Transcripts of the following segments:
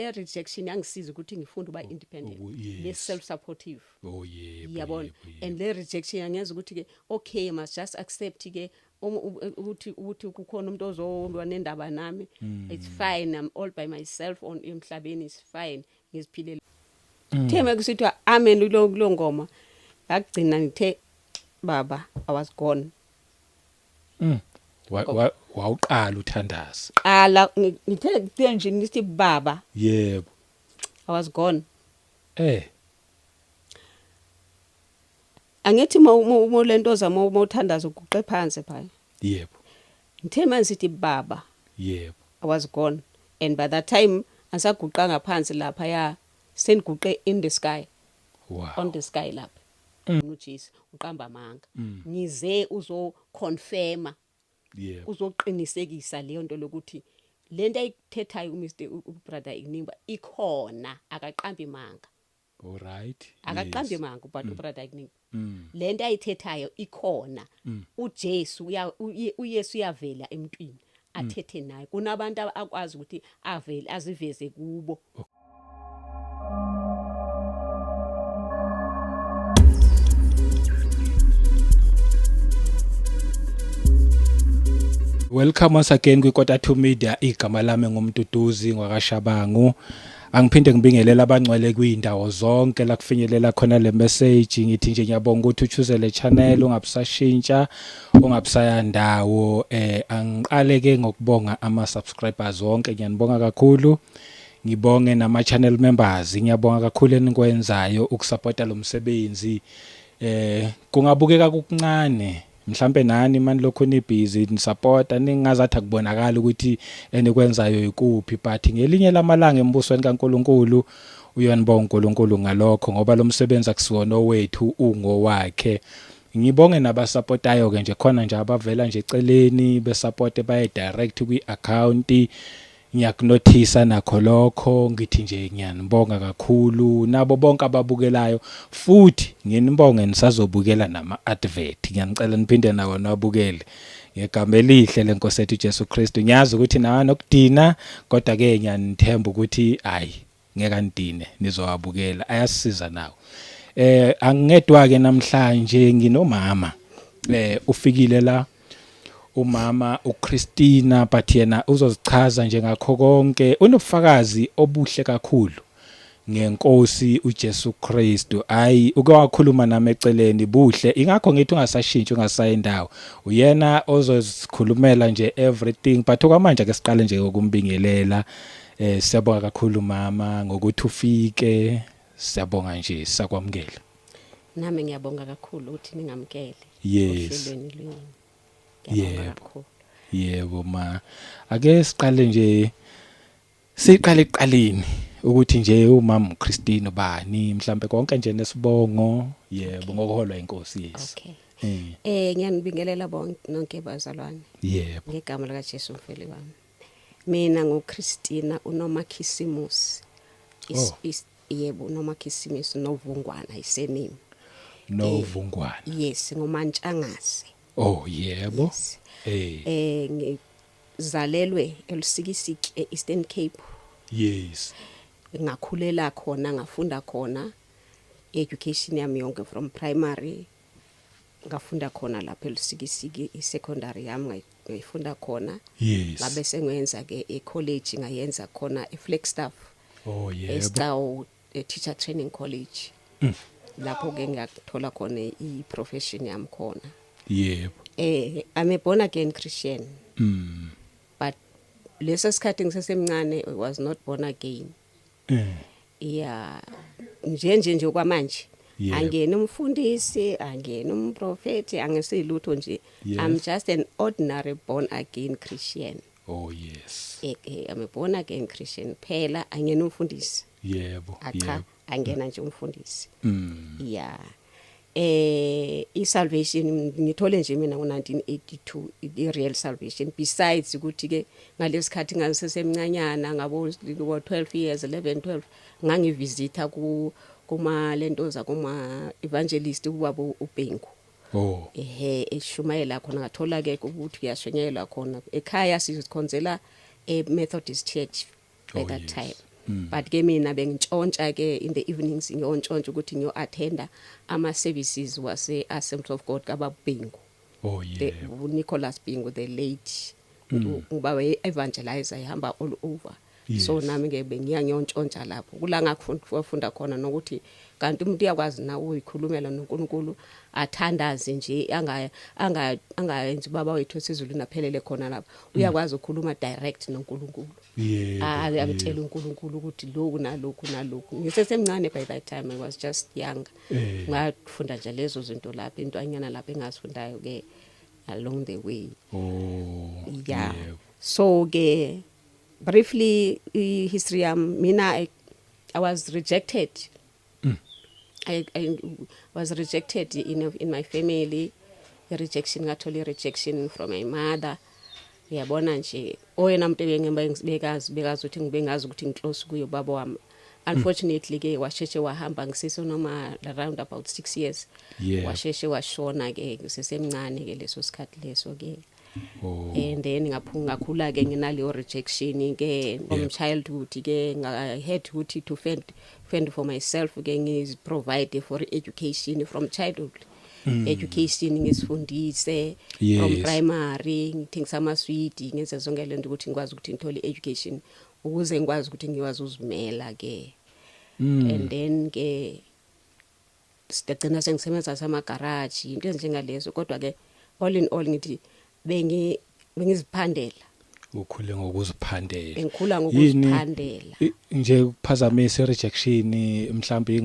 Le rejection yangisiza ukuthi ngifunde uba independent, le self supportive. Oh yebo. Yabona, and le rejection yangenza ukuthi ke, okay, I must just accept ke ukuthi kukhona umuntu ozolwa nendaba nami. It's fine, I'm all by myself on emhlabeni, is fine, ngiziphilele. Thema kusithiwa amen kulo ngoma yakugcina, ngithe baba, I was gone. Wawuqala uthandaza? Qala ngithe kuthe nje ngithi baba, I was gone. Angithi mo lento zama uma uthandaza uguqe phansi phaya. Ngithe manje sithi baba, I was gone, and by that time angisaguqanga phansi lapha, ya, sengiguqe in the sky, on the sky lapha. UJesu uqamba amanga, ngize uzo confirma, uzoqinisekisa leyo nto lokuthi lento ayithethayo uMr ubrother Inimba ikhona, akaqambi manga. All right. Akaqambi manga, but ubrother Inimba, lento ayithethayo ikhona, uJesu uya uYesu uyavela emntwini athethe naye, kunabantu akwazi ukuthi avele aziveze kubo. Welcome once again kwi Kota 2 Media. Igama lami nguMduduzi ngwakaShabangu. Angiphinde ngibingelela abangcwele kwindawo zonke la kufinyelela khona le message. Ngithi nje ngiyabonga ukuthi uchoose le channel, ungabusashintsha, ungabusaya ndawo. Angiqale ke ngokubonga ama subscribers wonke, ngiyanibonga kakhulu. Ngibonge nama channel members, ngiyabonga kakhulu enikwenzayo ukusupporta lo msebenzi. Kungabukeka kukuncane mhlambe nani mani lokho ni busy nisupporta, ningazathi akubonakala ukuthi enikwenzayo ikuphi, but ngelinye lamalanga embusweni kaNkuluNkulu uyonibonga uNkulunkulu ngalokho, ngoba lo msebenzi akusiwona owethu, ungowakhe. Ngibonge nabasupportayo ke nje, khona nje abavela nje eceleni besupporte, baye direct kwi account, ngiyakunothisa nakho lokho. Ngithi nje ngiyanibonga kakhulu nabo bonke ababukelayo, futhi nginibonge nisazobukela nama advert. Ngiyanicela niphinde nawo niwabukele ngegama elihle lenkosi ethu Jesu Kristu. Ngiyazi ukuthi nawa nokudina, kodwa ke ngiyanithemba ukuthi hayi, ngeke anidine, nizowabukela, ayasisiza nawo. Angingedwa ke namhlanje, nginomama, ufikile la umama uChristina, but yena uzozichaza nje ngakho konke. Unobufakazi obuhle kakhulu ngenkosi uJesu Kristu. Ayi, uke wakhuluma nami eceleni, buhle, ingakho ngithi ungasashintshi, ungasayi indawo. Uyena ozozikhulumela nje everything, but okwamanje ake siqale nje ngokumbingelela. Siyabonga kakhulu mama ngokuthi ufike, siyabonga nje, sakwamukela. Nami ngiyabonga kakhulu ukuthi ningamkele ohlelweni lwenu. Ngiyabonga kakhulu. Yebo ma, ake siqale nje, siqale ekuqaleni ukuthi nje umama uChristine ubani, mhlambe konke nje nesibongo, yebo, ngokuholwa inkosi, yes. Okay. Ngiyanibingelela bonke nonke bazalwane. Ngegama lika Jesu mfeli wami. Mina nguChristina uNomakhisimusi. Yebo, uNomakhisimusi Novungwana isename. Novungwana. Yes, ngoMantshangase. Oh yebo. Yes. Ngizalelwe eLusikisiki eEastern Cape. Ngakhulela khona, ngafunda khona education yami yonke from primary, ngafunda khona lapha eLusikisiki, isecondary yami ngayifunda khona. Ngabe sengiyenza ke ecollege, ngayenza khona eFlagstaff. Oh yebo. eStau Teacher Training College. Lapho ke ngiyathola khona i-profession yami khona. I'm a born again Christian. But leso sikhathi ngisesemncane, I was not born again. Yeah. Nje nje nje kwamanje. Angena umfundisi, angena umprofeti, angisilutho nje. I'm just an ordinary born again Christian. Oh yes. I'm a born again Christian. Phela angena umfundisi. Acha, angena nje umfundisi. Yeah. I-salvation ngithole nje mina ngo1982, i-real salvation, besides ukuthi ke ngalesikhathi ngangisesemncanyana ngabo 12 years, 11, 12, ngangivisita ku kuma lentoza kuma evangelist ubaba uBhengu. Ehe, eshumayela khona, ngathola ke ukuthi kuyashunyayelwa khona. Ekhaya sizikhonzela e Methodist Church at that time. But ke mina bengintshontsha ke in the evenings, ngiyontshontsha ukuthi ngiyo attenda ama services wase Assembly of God kaBabingo, the Nicholas Bingo, the late, ubaba evangelizer, ihamba all over. So nami ke bengiya ngiyontshontsha lapho, kula ngakufunda khona nokuthi kanti umuntu uyakwazi na uyikhulumela noNkulunkulu, athandaze nje, anga anga angayenzi ubaba wethu osezulwini aphelele khona lapho, uyakwazi ukukhuluma direct noNkulunkulu. Ayamtshela uNkulunkulu ukuthi lokhu nalokhu nalokhu. Ngisesemncane by that time, I was just young. Ngafunda nje lezo zinto lapho, intwanyana lapho engazifundayo ke along the way. Yeah. So ke briefly, i history yami mina, I was rejected. I was rejected in my family. I rejection, ngathola i rejection from my mother. Uyabona nje, oyena muntu ebengibekazi bekazi ukuthi ngibengazi ukuthi ngiclose kuyo, baba wami. Unfortunately ke washeshe wahamba ngisese noma around about 6 years. Washeshe washona ke ngisesemncane ke leso sikhathi leso ke. And then ngaphunga, ngakhula ke nginaleyo rejection ke from childhood ke. I had ukuthi to fend for myself ke, ngizi provide for education from childhood, education ngisifundise from primary, ngithengisa amaswidi, ngenze zonke lento ukuthi ngikwazi ukuthi ngithole education ukuze ngikwazi ukuthi ngikwazi uzimela ke. And then ke sigcina sengisebenza samagaraji, into ezinjengalezo. Kodwa ke all in all ngithi bengiziphandela. Ukhule ngokuziphandela. Bengikhula ngokuziphandela. Nje ukuphazamisa, rejection mhlawumbe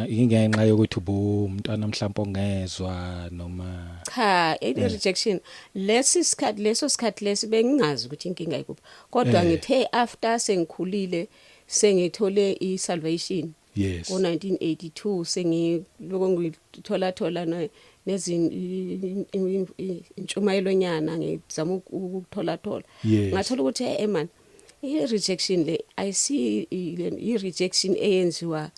ingenxa yokuthi ubu umntwana mhlawumbe ongezwa noma? Cha, i rejection lesi sikhathi, leso sikhathi lesi bengingazi ukuthi inkinga ikuphi, kodwa ngithe after sengikhulile, sengithole i salvation ngo-1982, sengiloko ngithola thola nezin intshumayelo nyana, ngizama ukuthola thola. Ngathola ukuthi eh man, i rejection le I see i rejection eyenziwa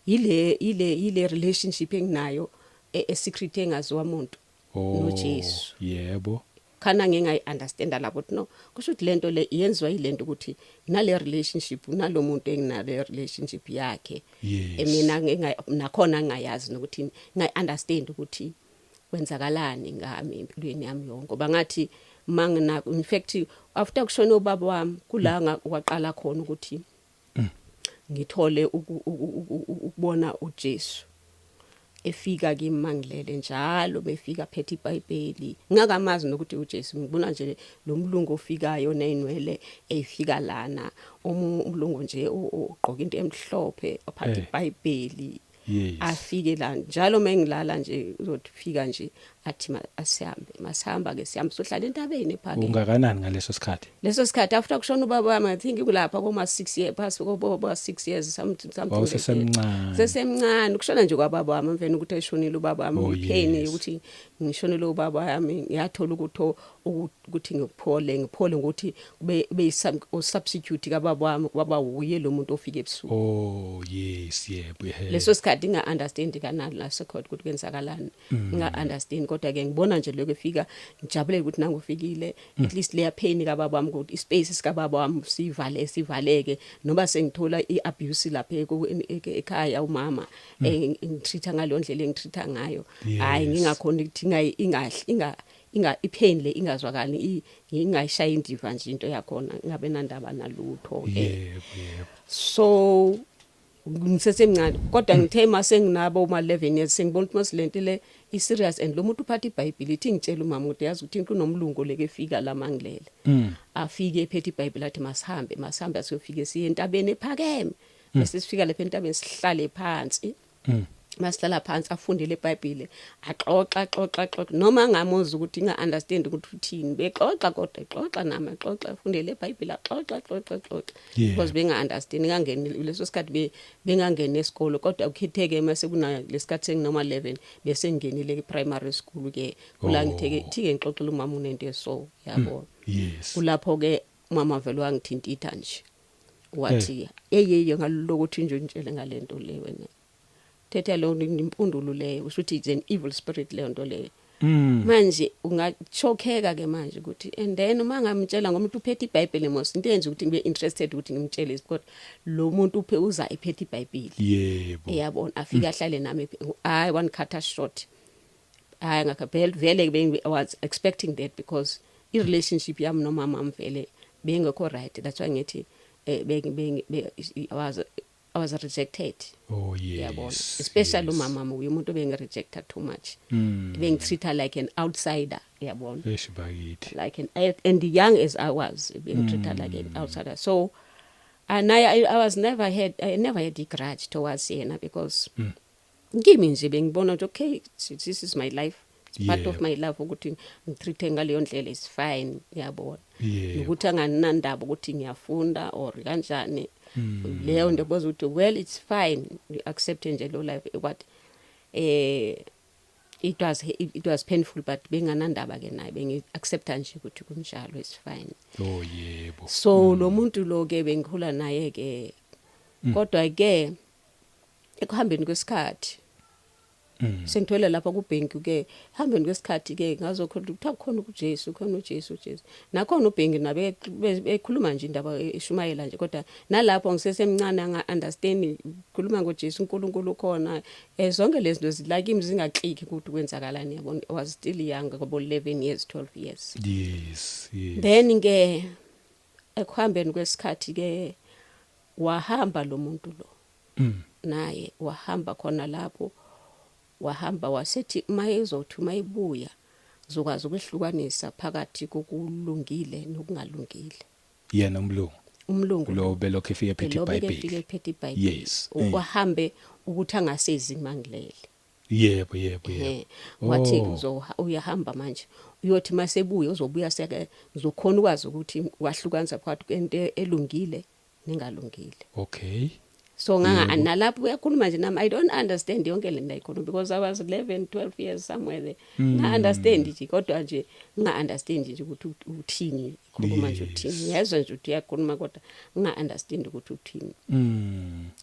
yile relationship enginayo e secret engaziwa umuntu noJesu. Khana ngingayi understanda lapho ukuthi no, kusho ukuthi lento le yenziwa yilento ukuthi nale relationship nalomuntu enginale relationship yakhe. Mina nginga nakhona ngingayazi nokuthi ngingayi understand ukuthi kwenzakalani ngami empilweni yami yonke, ngoba ngathi mangina, in fact after kushona ubaba wami, kula kwaqala khona ukuthi ngithole ukubona uJesu efika kimi mangilele njalo, befika phethe iBhayibheli, ngingakamazi nokuthi uJesu. Ngibona nje lo mlungu ofikayo nezinwele efika lana, umlungu nje ogqoka into emhlophe, ophatha iBhayibheli, afike la njalo mengilala nje, uzofika nje athi asihambe. Masihamba ke, sihamba sohlala entabeni ephakeme. Ungakanani ngaleso sikhathi? Leso sikhathi after kushona ubaba wami, I think kulapha koma 6 years, phasi kobo 6 years, something like that. Wawusesemncane. Sesemncane, kushona nje kwababa wami, emveni ukuthi eshonile ubaba wami, ipain ukuthi ngishonele ubaba wami, ngiyathola ukuthi ngiphole, ngiphole ngokuthi kube substitute kababa wami, kwaba uye lo muntu ofika ebusuku. Oh yes, yebo, ehe. Leso sikhathi nginga understand kanalo lasekhona ukuthi kwenzakalani, nginga understand, kodwa ke ngibona nje lokho efika, ngijabulele ukuthi nangu ufikile, at least leya pain kababa wami, ukuthi ispace sikababa wami sivale, sivaleke, noma sengithola iabuse lapha ekhaya, umama engitreat ngaleyo ndlela engitreat ngayo, hayi, ngingakhona ukuthi ingayi ingahle inga inga ipain le ingazwakali, ngingayishaya indiva nje into yakhona, ngingabe nandaba nalutho ke. yebo yebo So ngisesemncane, kodwa ngithe mase nginabo uma 11 years, sengibona ukuthi masilento le i serious and lo muntu uphatha iBhayibheli. Ithi ngitshela umama ukuthi yazi ukuthi kunomlungu leke efika la mangilele, afike ephethe iBhayibheli, athi masihambe, masihambe asiyofike siye entabeni ephakeme. Bese sifika lapha entabeni, sihlale phansi. Masihlala phansi, afundele iBhayibheli, axoxa, xoxa, xoxa, noma ngamuzwa ukuthi nginga understand ukuthi uthini, bexoxa, kodwa exoxa nami, axoxa, afundele iBhayibheli, axoxa, xoxa, xoxa, because benga understand, ngangeni leso sikhathi bengangeni esikolo, kodwa ukhetheke mase kuna lesikhathi senginoma 11, bese ngingenile e primary school ke, kula ngitheke thike ngixoxela umama unento eso, yabo. Kulapho ke umama vele wangithintitha nje, wathi eyeye ngalokuthi nje ngitshele ngalento le, wena thetha lo impundulo leyo, kusho ukuthi it's an evil spirit leyo nto leyo. Manje ungachokheka ke manje ukuthi, and then uma ngamtshela ngomuntu uphethe iBhayibheli mos, into yenza ukuthi ngibe interested ukuthi ngimtshele kodwa lo muntu uphe uza ephethe iBhayibheli. Yabona, afika ahlale nami, I want cut short. Hayi, ngakho vele I was expecting that because i relationship yami nomama vele bengekho right. That's why ngithi beng I was rejected. Yabona, especially umama wami, uye umuntu obengi-rejecta too much, bengitreat like an outsider, yabona. Eish, bakithi. Like an and young as I was, being treated like an outsider. So and I was never had I never had a grudge towards yena because kimi nje bengibona ukuthi okay, this is my life, it's part of my life ukuthi ngitreat ngaleyo ndlela is fine, yabona. Ukuthi anganandaba ukuthi ngiyafunda or kanjani, leyo nto boza ukuthi well, it's fine, you accept nje lo life. But it was painful, but benganandaba ke naye, bengi accepta nje ukuthi kunjalo, it's fine. oh yebo So lo muntu lo ke bengikhula naye ke, kodwa ke ekuhambeni kwesikhathi sengithwele lapha kubhenki ke, hambeni kwesikhathi ke ngazokhona ukuthi akukhona uJesu, khona uJesu, uJesu nakhona ubhenki nabe bekhuluma nje indaba eshumayela nje, kodwa nalapho ngisesemncane, anga understand, khuluma ngoJesu, uNkulunkulu khona, zonke lezi zinto zila kimi zingaclick ukuthi kwenzakalani, yabona. I was still young, ngabo 11 years, 12 years. Then ke ekuhambeni kwesikhathi ke wahamba lo muntu lo. Naye wahamba khona lapho, wahamba wasethi mayezothi mayibuya uzokwazi ukwehlukanisa phakathi kokulungile nokungalungile. Yena umlungu? Umlungu. Lo belokhu efike ephethe lo iBhayibheli. Bekefike ephethe iBhayibheli. Wahambe ukuthi angasezi mangilele. yebo yebo yebo Wathi uyahamba manje, uyothi masebuya uzobuya seke ngizokhona ukwazi ukuthi wahlukanisa phakathi kwento elungile nengalungile. So nganga nalapho uyakhuluma nje nami, I don't understand yonke le nto ayikhuluma because I was 11, 12 years, somewhere there. Nga understand nje, kodwa nje nga understand nje ukuthi uthini, khuluma nje uthini. Ngiyezwa nje ukuthi uyakhuluma, kodwa nga understand ukuthi uthini.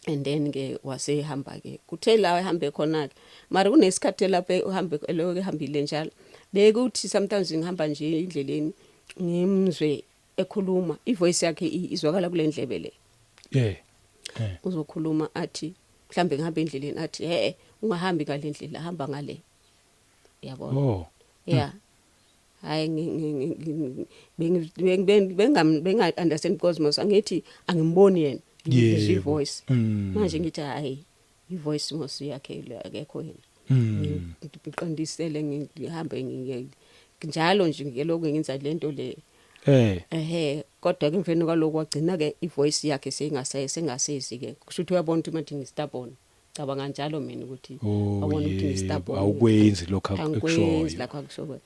And then ke wasehamba ke, kuthe la ehambe khona ke, mara kunesikhathi lapho uhambe lo ehambile njalo, bekuthi sometimes ngihamba nje endleleni ngimzwe ekhuluma, ivoice yakhe izwakala kule ndlebe le. Uzokhuluma athi mhlambe ngihamba endleleni, athi, "He, ungahambi ngale ndlela, hamba ngale," yabona. Yeah, hayi, benga understand because mos angithi angimboni yena, ngizwe ivoice. Manje ngithi hayi, ivoice mos yakhe le, akekho yena. Ngiqondisele, ngihambe njalo nje, ngelokhu ngenza lento le. Ehe, kodwa ke emveni kwaloko wagcina ke ivoice yakhe seyingase sengasezi ke, kusho ukuthi uyabona ukuthi manje ngistubborn, cabanga njalo mina ukuthi wabona ukuthi ngistubborn. Awukwenzi lokho Angikwenzi akushoyo. Lakho akushoyo.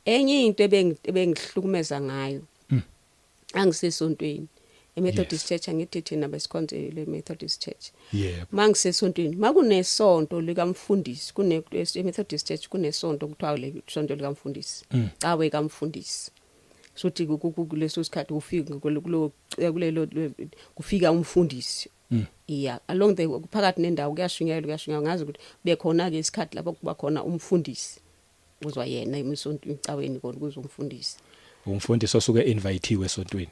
Enye into ebengihlukumeza ngayo, angisesontweni eMethodist Church, angithi thina besikhonze le Methodist Church. Mangisesontweni, makunesonto likamfundisi, kune eMethodist Church kunesonto kuthiwa le sonto likamfundisi, cawe kamfundisi. Sothi kuleso sikhathi ufika kulo kulelo kufika umfundisi. Yeah, along the phakathi nendawo kuyashunyayelwa, kuyashunyayelwa, ngazi ukuthi bekhona ke isikhathi lapho kuba khona umfundisi, uzwa yena emisonto ecaweni kona kuzomfundisi. Umfundisi osuke invitewe esontweni?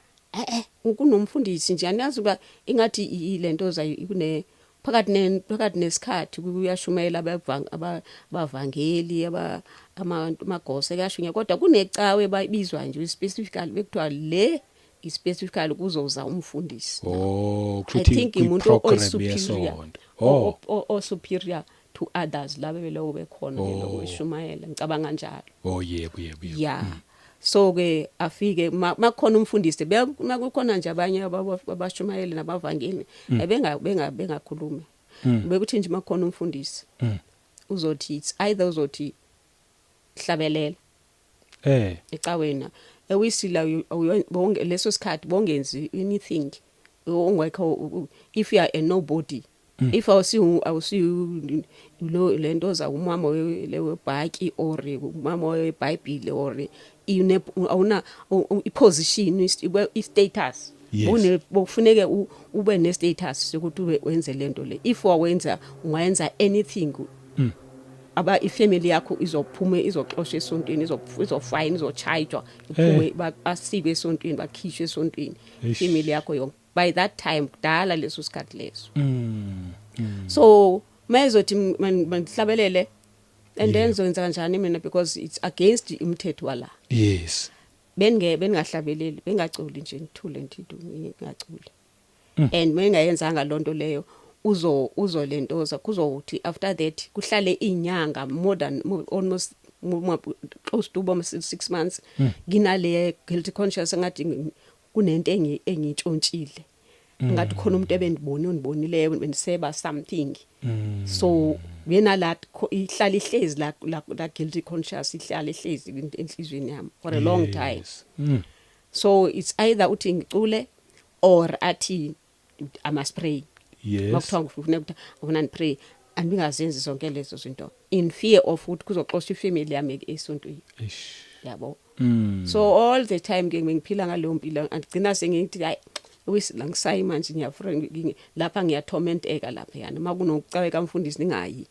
Kunomfundisi nje, aniyazi uba ingathi lento zayo kune phakathi nesikhathi kuyashumayela abavangeli, abantu amagose kuyashunyayela, kodwa kunecawe bayibizwa nje specifically, bekuthiwa le specifically kuzoza umfundisi. Oh. I Kushuthi think umuntu kwi-program oyi-superior yesonto. Oh. O superior to others laba beloko bekhona ke lokho eshumayela, ngicabanga njalo. Oh, yebo yebo yebo Yeah, so ke afike makhona umfundisi, makukhona nje abanye abashumayeli nabavangeli ebenga benga bengakhulumi, bekuthi nje makhona umfundisi uzothi, it's either uzothi hlabelela ecaweni ewisila bonke leso sikhathi bongenzi anything ongekho if you are a nobody, if awusiyu lo lento za umama webhaki or umama weBhayibheli or awuna iposition, i-status. Une bokufuneke ube ne status sokuthi ube wenze lento le. If wawenza, ungayenza anything. Aba ifamily yakho izophuma, izoxoshwa esontweni, izofine, izochayijwa, iphume, basikwe esontweni, bakhishwe esontweni. Eish. Ifamily yakho yonke by that time, kudala leso sikhathi leso. So mayezothi mangihlabelele and then zoyenza kanjani mina? Because it's against umthetho wala. Bengingahlabeleli, bengaculi nje, ngithule, ngithi ngingaculi. And mengayenzanga lonto leyo, uzo uzolentoza kuzokuthi after that kuhlale inyanga, more than almost close to boma 6 months, nginale guilty conscience, ngathi kunento engitshontshile, ngathi khona umuntu ebendibone, ondibonileyo, bendiseba something. So yena la ihlala ihlezi la guilty conscience, ihlala ihlezi enhlizweni yami for a long time. So it's either uthi ngicule or athi I must pray. Makuthiwa ngifuna ukuthi ngifuna pray, andingazenzi zonke lezo zinto in fear of ukuthi kuzoxosha ifamily yami esontweni. Eish. Yabo. So all the time ke ngiphila ngaleyo mpilo, angigcina sengithi hayi, la ngisayi manje, ngiyafuna lapha ngiyatormenteka lapha yana, makunokucawe kamfundisi ningayi.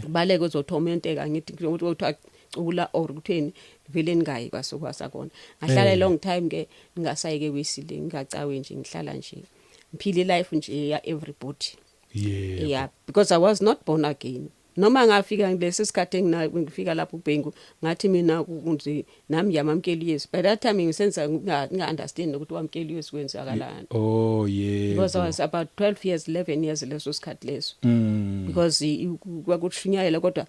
Baleke, uzotormenteka. Ngithi ukuthi kuthiwa cula or kutheni, vele ningayi kwasokona. Ngahlala long time ke ngingasayi ke wisile, ngingacawe nje, ngihlala nje, ngiphila life nje ya everybody. Yeah, because I was not born again. Noma ngafika ngilesi sikhathi ngifika lapho uBhengu, ngathi mina kunje nami ngiyamamkela uYesu. By that time ngisenza nginga understand ukuthi wamkela uYesu kwenzakalani. Oh yebo. Because I was about 12 years, 11 years leso sikhathi leso. Because kwakushunyayela kodwa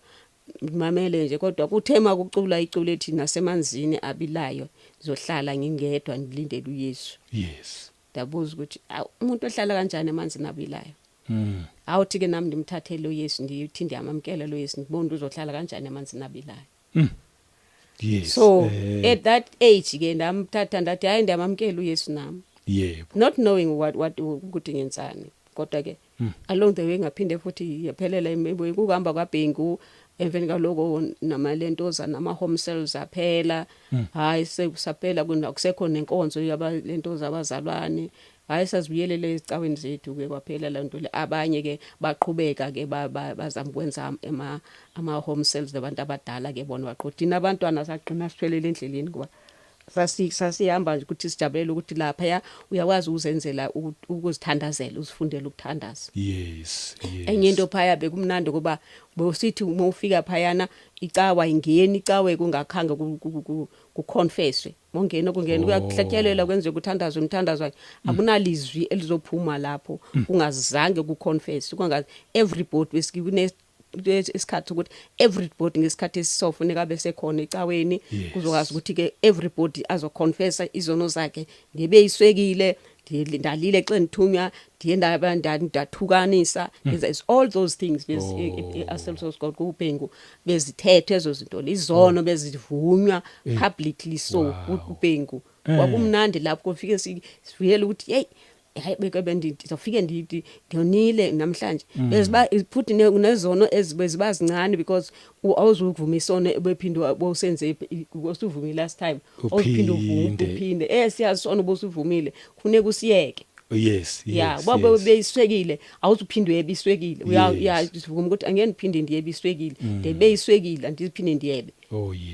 mamele nje, kodwa kuthe makucula iculo ethi nasemanzini abilayo ngizohlala ngingedwa ngilindele uYesu. Ndabuza ukuthi, "Awu, umuntu ohlala kanjani emanzini abilayo?" Awuthi ke nami ndimthathele uYesu, ndithi ndiyamamkela lo Yesu, ngibona ukuthi uzohlala kanjani emanzini abilayo. So at that age ke ndamthatha, ndathi hayi, ndiyamamkela uYesu nami. Not knowing what ukuthi ngenzani, kodwa ke along the way ngaphinde futhi yaphelela ukuhamba kwaBhengu. Emveni kaloko namalentoza nama home cells aphela. Hayi, sekusaphela, kusekho nenkonzo yabalentoza abazalwane. Hayi, sazibuyelele ezicaweni zethu ke, kwaphela la nto le. Abanye ke baqhubeka ke bazama ukwenza ama home cells nabantu abadala ke bona baqhuba. Thina abantwana saqina siphelele endleleni, kuba sasihamba nje ukuthi sijabulele ukuthi lapha uyakwazi ukuzenzela, ukuzithandazela, uzifundele ukuthandaza. Enye into phaya bekumnandi kuba bosithi uma ufika phayana icawa ingeni icawe kungakhange kuconfesswe. Mongena kungena kuyakuhlatshelelwa, kwenziwe kuthandazwe umthandazo, akunalizwi elizophuma lapho kungazange kuconfess, kungazi everybody besikune isikhathi ukuthi everybody ngesikhathi esisofuneka abe sekhona ecaweni. Kuzokwazi ukuthi ke everybody azoconfessa izono zakhe, ndibe iswekile, ndalile xa ndithunywa, ndiye ndathukanisa. It's all those things Assemblies of God kuBhengu bezithethe ezo zinto, izono bezivunywa publicly. So kuBhengu kwakumnandi lapho, kufike sivuyele ukuthi hey, hayi, beke bendizofike ndithi ndiyonile namhlanje. Beziba futhi nezono ezibeziba zincane because awuzukuvuma isono ebephinde bowusenze, usuvumile last time, awuphinde uvume. Uphinde. Uphinde siyazi sono bosuvumile, kufuneka usiyeke. Yeah, babe beyiswekile, awuzuphinde uyebe iswekile. Uya uyavuma ukuthi angeke ngiphinde ndiyebe iswekile, ndibe iswekile, andiphinde ndiyebe.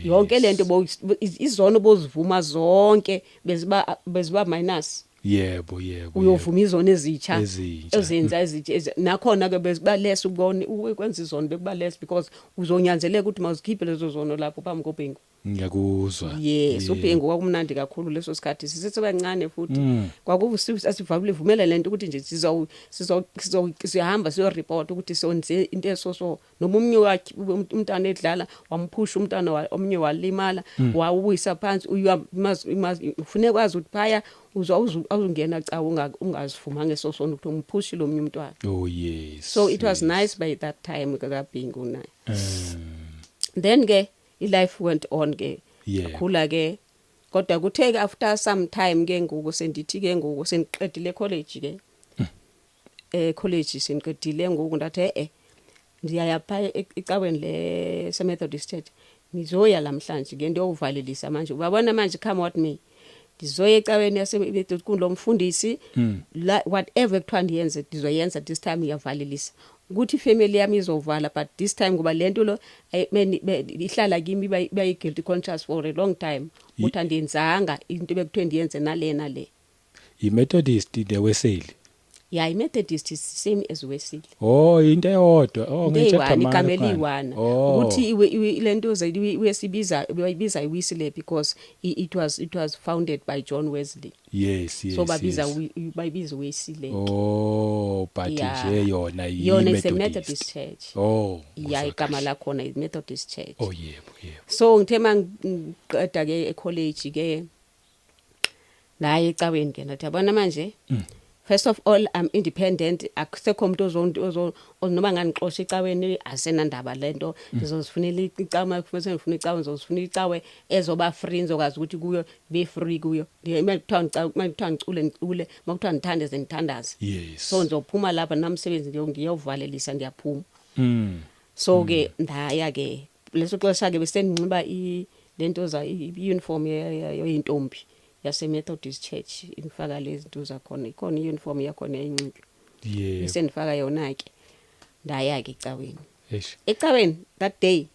Yonke lento izono bozivuma zonke beziba minus. yebo yebo Uyovuma izono ezitsha. Ezintsha. Ezenza ezitsha nakhona ke beziba less ukubona ukwenza izono, bekuba less because uzonyanzeleka ukuthi mawuzikhiphe lezo zono lapho phambi koBhengu. Ngiyakuzwa. Yes, uBhengu kwakumnandi kakhulu leso sikhathi sisesebancane futhi. Kwakusivabule vumela lento ukuthi nje sizo sizo sizo sihamba siyo report ukuthi sonze into esoso, noma umnye wakhe umntana edlala wamphusha umntana omnye walimala, wawuyisa phansi, ufuneka kwazi ukuthi phaya uzwa awuzungena cha ungazivuma ngesosona ukuthi umphushile omnye umntwana. So it was nice by that time kaBhengu naye. Then ke i-life went on ke. Khula ke, kodwa kuthe ke after some time ke ngoku sendithi ke ngoku sendiqedile college ke, college sendiqedile ngoku, ndathi ndiyaya pha ecaweni le se Methodist Church, ngizoya lamhlanje ke, ndiyovalelisa manje, uyabona manje, come what may. Ndizoya ecaweni yasekulomfundisi la, whatever kuthiwa ndiyenze, ndizoyenza. This time iyavalelisa ukuthi ifamily yami izovala, but this time ngoba lento lo ihlala kimi, iba guilty conscious for a long time ukuthi andiyenzanga into bekuthiwe ndiyenze nalena le. I-Methodist the Weseli? Yeah, i-Methodist is same as Wesley. Oh, into eyodwa. Oh. Into Ngitshela. eyi-one, igama eliyi-one. Oh. Ukuthi lento ze wesibiza, bayibiza iWesley because it was founded by John Wesley. So babiza bayibiza Wesley. Oh, but nje yona Yona is a yi-Methodist. Methodist church. Oh. Ya. Ngizwa Igama kahle. lakhona i Methodist church. Oh, yebo. So ngithe mangiqeda ke ecollege ke, naye ecaweni ke, nathi yabona manje, first of all, I'm independent. Akusekho umuntu ozo noma nganixosha ecaweni, asenandaba lento. Ngizozifunela icawe, kufanele ngifuna icawe, ngizozifuna icawe ezoba free, ngizokwazi ukuthi kuyo be free kuyo. Makuthiwa ngicawe, makuthiwa ngicule, ngicule, makuthiwa ngithandaze, ngithandaze. So ngizophuma lapha namsebenzi, ngiyovalelisa, ndiyaphuma. So ke ndaya ke leso xesha ke, bese nginxiba i lento za i-uniform yeyintombi yase Methodist Church, ngifaka lezi zinto zakhona, ikhona i-uniform yakhona eyinxitywa. Bese ngifaka yona ke, ndaya ke ecaweni. Ecaweni that day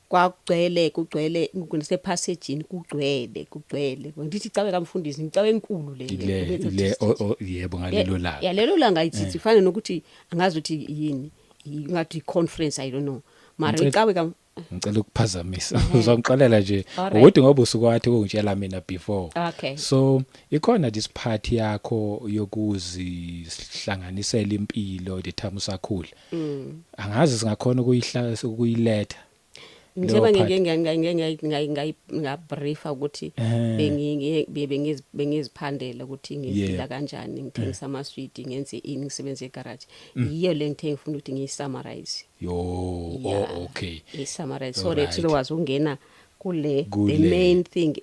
kwakugcwele, kugcwele kusepassagini, kugcwele, kugcwele. Ngithi icawe kamfundisi, icawe enkulu le. Le Methodist le Church. oh, yebo, ngalelo langa. Ya, lelo langa ithi ifana nokuthi angazi ukuthi yini, ngathi conference, I don't know, mara icawe kam Ngicela ukuphazamisa, uzongixolela nje Alright. ukuthi ngoba usuke wathi ukungitshela mina before. So ikhona this part yakho yokuzihlanganisela impilo the time usakhula. Angazi singakhona ukuyihla ukuyiletha leyo Njengoba part. ngike ngabriefa ukuthi bengiziphandela ukuthi ngiphila kanjani, ngithengisa amaswidi, ngenze ini, ngisebenze egarage. Yiyo le ngithe ngifuna ukuthi ngiyisummarize. Yo, oh, okay. Isummarize so that sizokwazi ukungena kule the main thing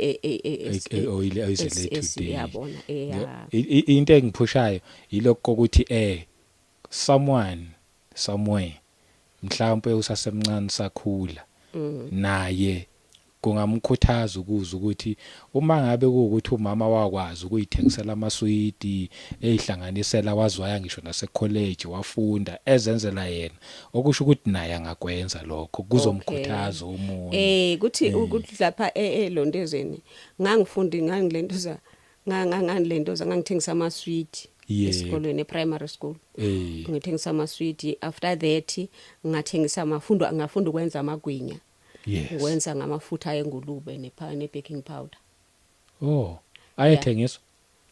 Oyile oyizele today. Yabona, yeah. Into engiphushayo yilokho kokuthi someone somewhere mhlawumbe usasemncane sakhula naye kungamkhuthaza ukuza ukuthi uma ngabe kuwukuthi umama wakwazi ukuyithengisela amaswidi, eyihlanganisela, wazwaya ngisho nase college, wafunda ezenzela yena, okusho ukuthi naye angakwenza lokho, kuzomkhuthaza omunye. Kuthi ukuthi lapha eLondezweni ngangifunda, ngangilentoza ngangilentoza ngangithengisa amaswidi esikolweni, eprimary school. Ngithengisa amaswidi, after that ngathengisa amafundo, ngafunda ukwenza amagwinya. Ukwenza ngamafutha engulube ne baking powder. Oh, ayethengiswa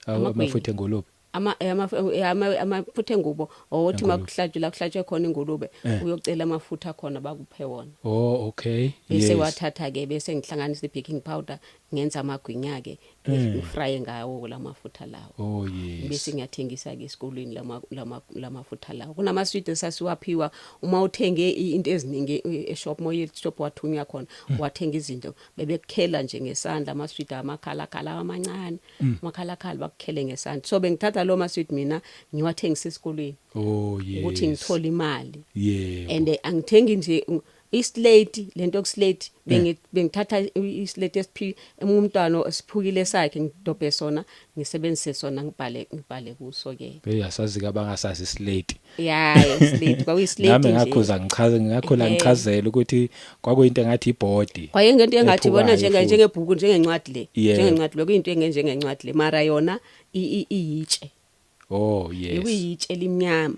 Amagwinya. Amafutha engulube? Amafutha engubo, othi Engulube. Makuhlatshwe la kuhlatshwe khona ingulube, uyocela amafutha khona, bakuphe wona. Oh, okay. Bese wathatha ke, bese ngihlanganisa i-baking powder, ngenza amagwinya ke, ngifraye ngawo lamafutha lawo. Oh, yes. Bese ngiyathengisa ke esikolweni lama lamafutha lawo. Kunamaswidi esasiwaphiwa uma uthenge into eziningi eshop, moye shop wathunywa khona, wathenga izinto, bebekukhela nje ngesandla amaswidi amakhalakhala amancane, amakhalakhala bakukhele ngesandla. So bengithatha lo maswidi mina ngiwathengisa esikolweni ukuthi ngithole imali. And angithengi nje islate, lento kuslate, bengithatha islate esiphi umntwana esiphukile sakhe, ngidobhe sona, ngisebenzise sona, ngibhale kuso ke. Beyasazi abangasazi islate. Ya, islate kwakuyislate Nami nje. ngakhuza ngichaze, ngakhula ngichazela ukuthi kwakuyinto engathi ibhodi. Kwayengento engathi bona Ephukayo njenge futhi. njengebhuku, njengencwadi le. Njengencwadi le, kuyinto engenjengencwadi le, mara yona iyitshe. Oh, yes. Ikuyitshe limnyama.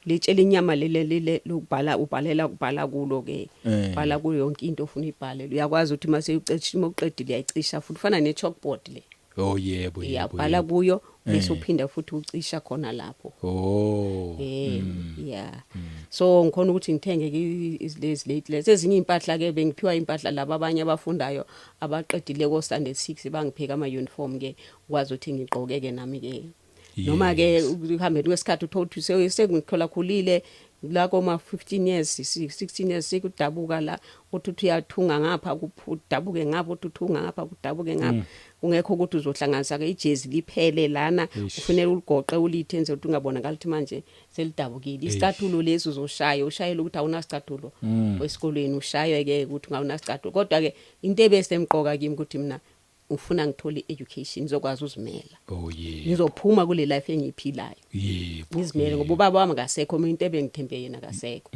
Litshe linyama lele lele lokubhala, ubhalela, ubhala kulo ke. Bhala kuyo yonke into ofuna ibhale. Uyakwazi ukuthi mase ucisha, uma uqedile uyayicisha futhi, ufana ne chalkboard le. Oh, yebo. Uyabhala kuyo bese uphinda futhi ucisha khona lapho. Yeah, so ngikhona ukuthi ngithenge ke lezi late lezi ezinye impahla ke. Bengiphiwa impahla laba abanye abafundayo abaqedile ko standard 6, bangipheka ama uniform ke, ukwazi ukuthi ngigqoke ke nami ke, noma ke ukuhambeni kwesikhathi uthola ukuthi sengithola khulile la koma 15 years, 16 years, sekudabuka la, uthi uyathunga ngapha kudabuke ngapha, uthi uthunga ngapha kudabuke ngapha, kungekho ukuthi uzohlanganisa ke ijezi liphele lana. Kufanele uligoqe, ulithe enze ukuthi ungabonakala ukuthi manje selidabukile. Isicathulo lesi uzoshaya, ushayela ukuthi awunasicathulo esikolweni, ushaywe ke ukuthi ungawunasicathulo. Kodwa ke into ebesemqoka kimi ukuthi mina Ngifuna ngithole education, ngizokwazi uzimela. oh yeah Ngizophuma kule life engiyiphilayo. Ngizimele ngoba ubaba wami akasekho, umuntu into ebengithembe yena akasekho.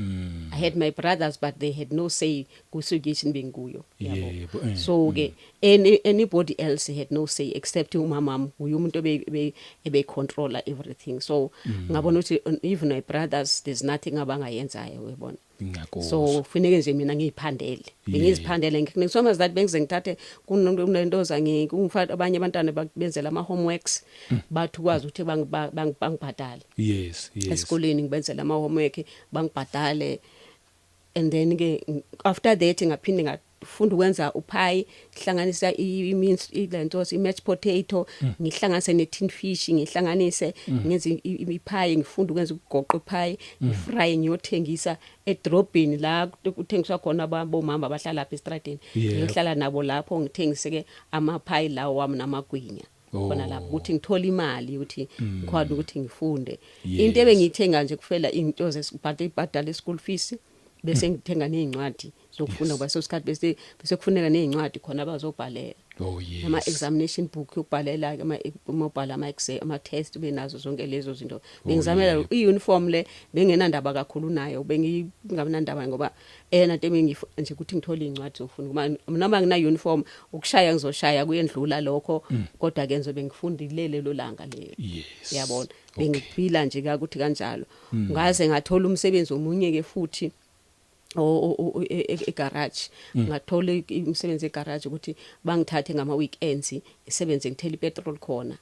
I had my brothers, but they had no say ku situation benguyo, yabo. So ke anybody else had no say except umama wami, uye umuntu ebe controller everything. So ngabona ukuthi even my brothers, there's nothing abangayenzayo, uyabona. Ngiyakuzwa. So kufuneke nje mina ngiyiphandele. Bengiziphandele so much that bengize ngithathe kunento zangi kungifaka abanye abantwana benzela ama homeworks, bathi ukwazi ukuthi bangibhadale esikoleni, ngibenzela ama homework, bangibhadale. And then ke after that ngaphinde ngafunda ukwenza upie, hlanganisa i-mince, ilento, i-mashed potato, ngihlanganise ne-tin fish, ngihlanganise ngenze ipie. Ngifunda ukwenza ugoqo ipie, ngifry, ngiyothengisa edrobheni la kuthengiswa khona bomama abahlala lapha estradeni. Ngiyohlala nabo lapho, ngithengise ke ama-pie lawo wami namagwinya khona lapho, ukuthi ngithole imali ukuthi ngikhona ukuthi ngifunde. Into ebengiyithenga nje kufela into zesibhadala school fees, bese ngithenga nezincwadi zokufunda, ngoba sosikhathi bese kufuneka nezincwadi khona abazobhalela ama examination book yokubhalela, ama umobhala ama exam, ama test, benazo zonke lezo zinto. Bengizamela i-uniform le bengenandaba kakhulu nayo, bengingabanandaba ngoba eyona nto ebengifuna nje ukuthi ngithole incwadi zokufunda. Kuma noma ngina uniform, ukushaya ngizoshaya, kuyendlula lokho, kodwa ke ngizobe ngifundile lelo langa lelo. Yabona, bengiphila nje kakuthi kanjalo, ngaze ngathola umsebenzi omunye ke futhi egarage. Ngathola umsebenzi egarage ukuthi bangithathe ngama weekends ngisebenze, ngithela ipetrol khona.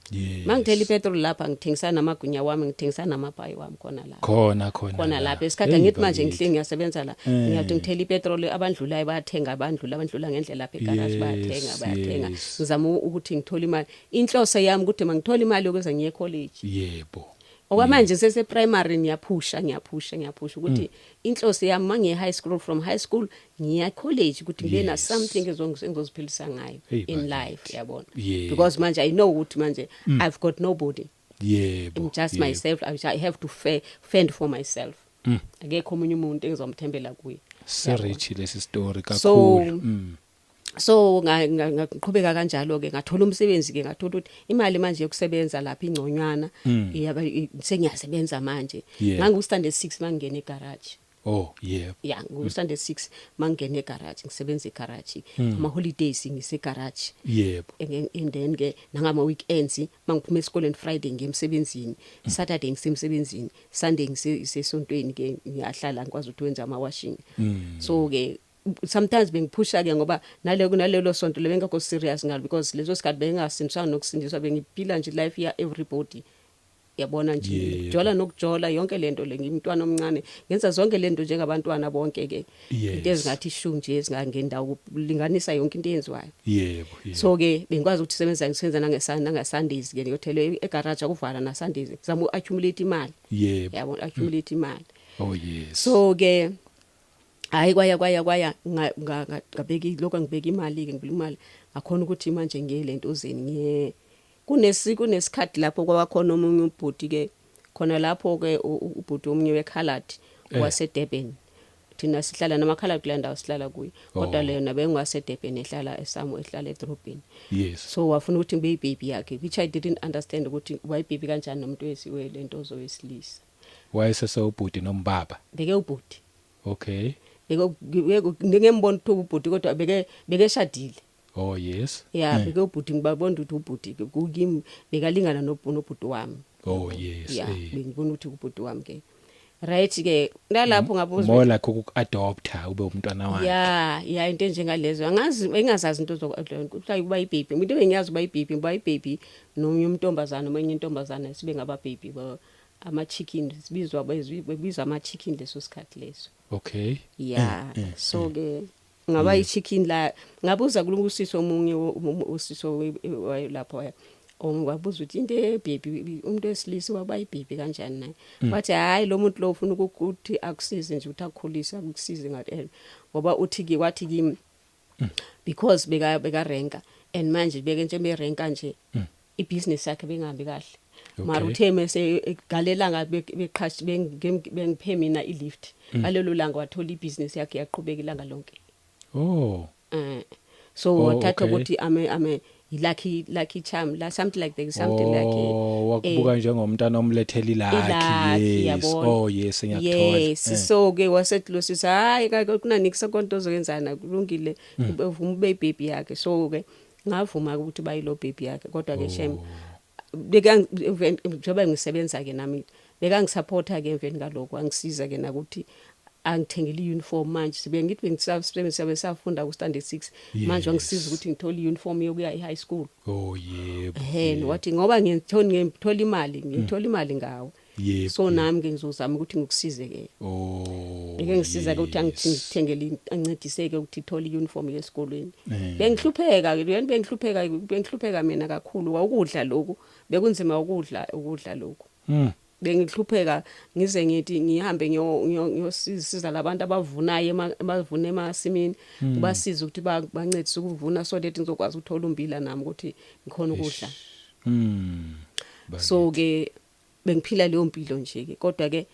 Mangithela ipetrol lapha, ngithengisa namagwinya wami, ngithengisa namaphayi wami khona la. Khona khona. Khona la. Lapha esikhathi Hey, angithi manje bakithi. ngihle ngiyasebenza la, ngiyathi ngithela ipetrol, abandlulayo bayathenga, abandlula ngendlela lapha egarage bayathenga, bayathenga. Ngizama ukuthi ngithole imali. Inhloso yami ukuthi mangithole imali yokuza ngiye college. Okwamanje sese primary, ngiyaphusha, ngiyaphusha, ngiyaphusha ukuthi inhloso yami mangiye high school, from high school ngiya college, ukuthi ngibe na something engizoziphilisa ngayo Hey, in bakithi. life, yabona, because manje I know ukuthi manje I've got nobody. I'm just myself. I have to fend for myself. Akekho omunye umuntu engizomthembela kuye. Si-rich lesi story kakhulu. So ngaqhubeka kanjalo ke, ngathola umsebenzi ke, ngathola ukuthi imali manje yokusebenza lapha ingconywana iyaba sengiyasebenza manje. Ngangu standard 6 mangena egarage. Oh yebo. Ya, ngu standard 6 mangena egarage, ngisebenza egarage, ama holidays ngise garage. And then ke nangama weekends, mangiphuma esikoleni Friday ngiye emsebenzini, Saturday ngisemsebenzini, Sunday ngisesontweni ke, ngiyahlala, ngikwazi ukuthi wenze ama washing. So ke sometimes bengiphusha ke ngoba nalelo sonto lebengekho serious ngalo, because leso sikhathi bengingasindiswanga nokusindiswa, bengiphila nje life ya everybody, yabona nje, jola nokujola, yonke lento le. Ngimntwana omncane, ngenza zonke lento njengabantwana bonke ke, into ezingathi shu nje, ezingangendawo, kulinganisa yonke into eyenziwayo. yebo yebo So ke bengikwazi ukuthi sebenza, ngisebenza nangesa Sundays ke, ngiyothele egarage, akuvala na Sundays, ngizama uaccumulate imali. Yabona, accumulate imali. Oh yes. So ke hayi, kwaya kwaya kwaya, ngabeka lokho, ngibeka imali ke, ngibeka imali, ngakhona ukuthi manje ngiye lentozeni, ngiye kunesikhathi lapho kwabakhona omunye ubhuti ke khona lapho ke, ubhuti omunye wekhalad wase Durban. Thina sihlala namakhaladi kule ndawo sihlala kuyo, kodwa lena bengwase Durban, ehlala esamo, ehlala edrobheni. So wafuna ukuthi ngibe ibaby yakhe, which I didn't understand ukuthi wayibaby kanjani nomuntu wesiwe lento zowesilisa. Wayesesewubhuti nombaba? Beke ubhuti. Beke ngingembona ukuthi ubhuti, kodwa beke bekeshadile. Oh yes. Ya, beke ubhuti, ngibabona ukuthi ubhuti kukimi, bekalingana nobhuti wami. Oh yes. Ya, bengibona ukuthi ubhuti wami ke. Right ke, nalapho ngabuza. More like ukuadopta ube umntwana wakhe. Ya, into enjengalezo. Angazi, engazazi into zokuthi kuba ibaby. Into bengiyazi uba ibaby, uba ibaby nomunye umntombazana noma enye intombazana, sibe ngaba baby ama chicken, sibizwa, bebizwa ama chicken leso sikhathi leso. Ya, so ke ngaba i-chicken la, ngabuza kulungusisi omunye usiso lapho, wabuza ukuthi into ebaby, umuntu wesilisa waba ibaby kanjani naye? Wathi hayi, lo muntu lo ufuna ukuthi akusize nje, ukuthi akukhulise, akusize ngathi, ngoba uthi ke, wathi kimi because beka renka and manje beke nje berenka nje, ibusiness yakhe bengahambi kahle, mara uthe mase galelanga beqhashi bengiphe mina ilift, ngalelo langa wathola ibusiness yakhe yaqhubeka ilanga lonke. So wathatha ukuthi ame Lucky charm la, something like that, something like. Oh, wakubuka njengomntana omlethela i-lucky, i-lucky, yes. Yabona. Oh yes, ngiyakuthola. Yes. So ke wasethi lo sisi, hayi, kunaniki konto ozoyenzana, kulungile, uvuma ube baby yakhe. So ke ngavuma ukuthi bayilo baby yakhe, kodwa ke shem, beka njengoba ngisebenza ke nami, bekangisupporta ke emveni kaloko, angisiza ke nakuthi angithengele i-uniform. Manje sibe ngithi bengisafunda safunda ku standard 6 manje, wangisiza ukuthi ngithole i-uniform yokuya e-high school. oh yebo Ehhe, wathi ngoba ngithola imali, ngithola imali ngawo, so nami ke ngizozama ukuthi ngikusize ke. Ngeke ngisiza ke ukuthi angithengele, ancediseke ukuthi ithole i-uniform yesikolweni. Bengihlupheka ke yena, bengihlupheka mina kakhulu. Ukudla lokhu bekunzima, ukudla lokhu. Bengihlupheka ngize ngithi ngihambe ngiyosiza labantu abavunayo, abavuna emasimini, ubasiza ukuthi bancedise ukuvuna so that ngizokwazi ukuthola umbila nami ukuthi ngikhona ukudla. So ke bengiphila leyo mpilo nje ke, kodwa ke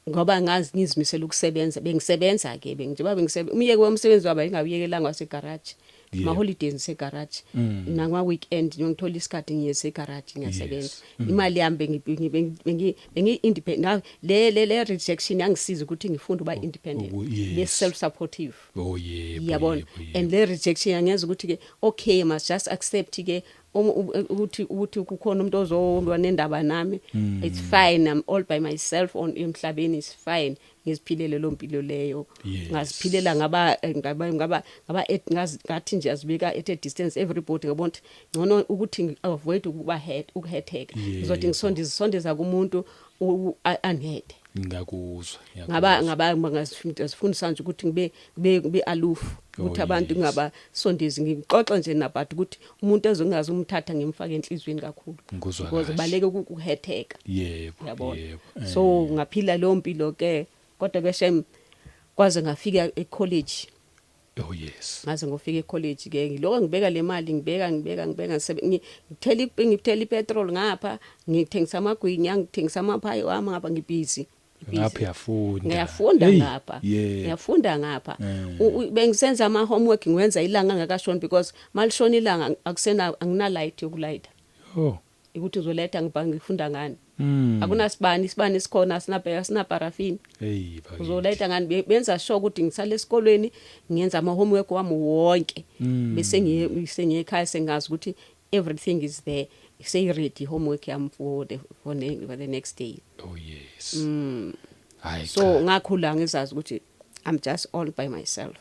ngoba ngazi ngizimisela ukusebenza, bengisebenza ke. Bengijoba bengisebenza, umyeke womsebenzi waba ingawuyekelanga wasegarage. Ma holidays ngisegarage, nangwa weekend ngithola isikhathi ngiye segarage, ngiyasebenza. Imali yami bengi independent. Le rejection yangisiza ukuthi ngifunde uba independent, le self supportive. oh yebo Yabona. Yebo. And le rejection yangenza ukuthi ke, okay, must just accept ke ukuthi kukhona umuntu ozolwa nendaba nami. It's fine, I'm all by myself on emhlabeni, is fine, ngiziphilele lo mpilo leyo. Ngaziphilela, ngaba ngathi nje azibika at a distance everybody, ngabona ukuthi ngcono ukuthi avoid ukuba hurt, ukuhurteka. Ngizothi ngisondeza kumuntu unhurt. Ngiyakuzwa. Ngaba ngaba ngazifundisa nje ukuthi ngibe aloof, ukuthi abantu ngingabasondezi, ngixoxe nje nabantu, ukuthi umuntu ezongazi umthatha ngimfake enhlizweni kakhulu. Ngikuzwa Because kahle. baleke ukuhurteka. Yabona. So ngaphila leyo mpilo ke, kodwa ke shem, kwaze ngafika ecollege. Oh yes. Ngaze ngofika ecollege ke, ngiloko ngibeka le mali, ngibeka ngibeka ngibeka, ngithela ipetrol ngapha, ngithengisa amagwinya, ngithengisa amaphayi wami ngapha, ngibusy. Ngapha uyafunda. Ngiyafunda Hey, ngapha. Ngiyafunda ngapha. Bengisenza ama homework, ngiwenza ilanga ngakashoni, because malishona ilanga akusena, angina light yokulighta. Ukuthi uzoletha ngibha ngifunda ngani? Akunasibani, isibani esikhona asinabheka, sina paraffin. Hey bakithi. Uzoletha ngani? Benza sure ukuthi ngisale esikolweni ngiyenza ama homework wami wonke, bese ngiye ekhaya sengazi ukuthi everything is there, say ready homework yami for the next day. Oh yes. Hayi. So Cha. ngakhula ngizazi ukuthi I'm just all by myself.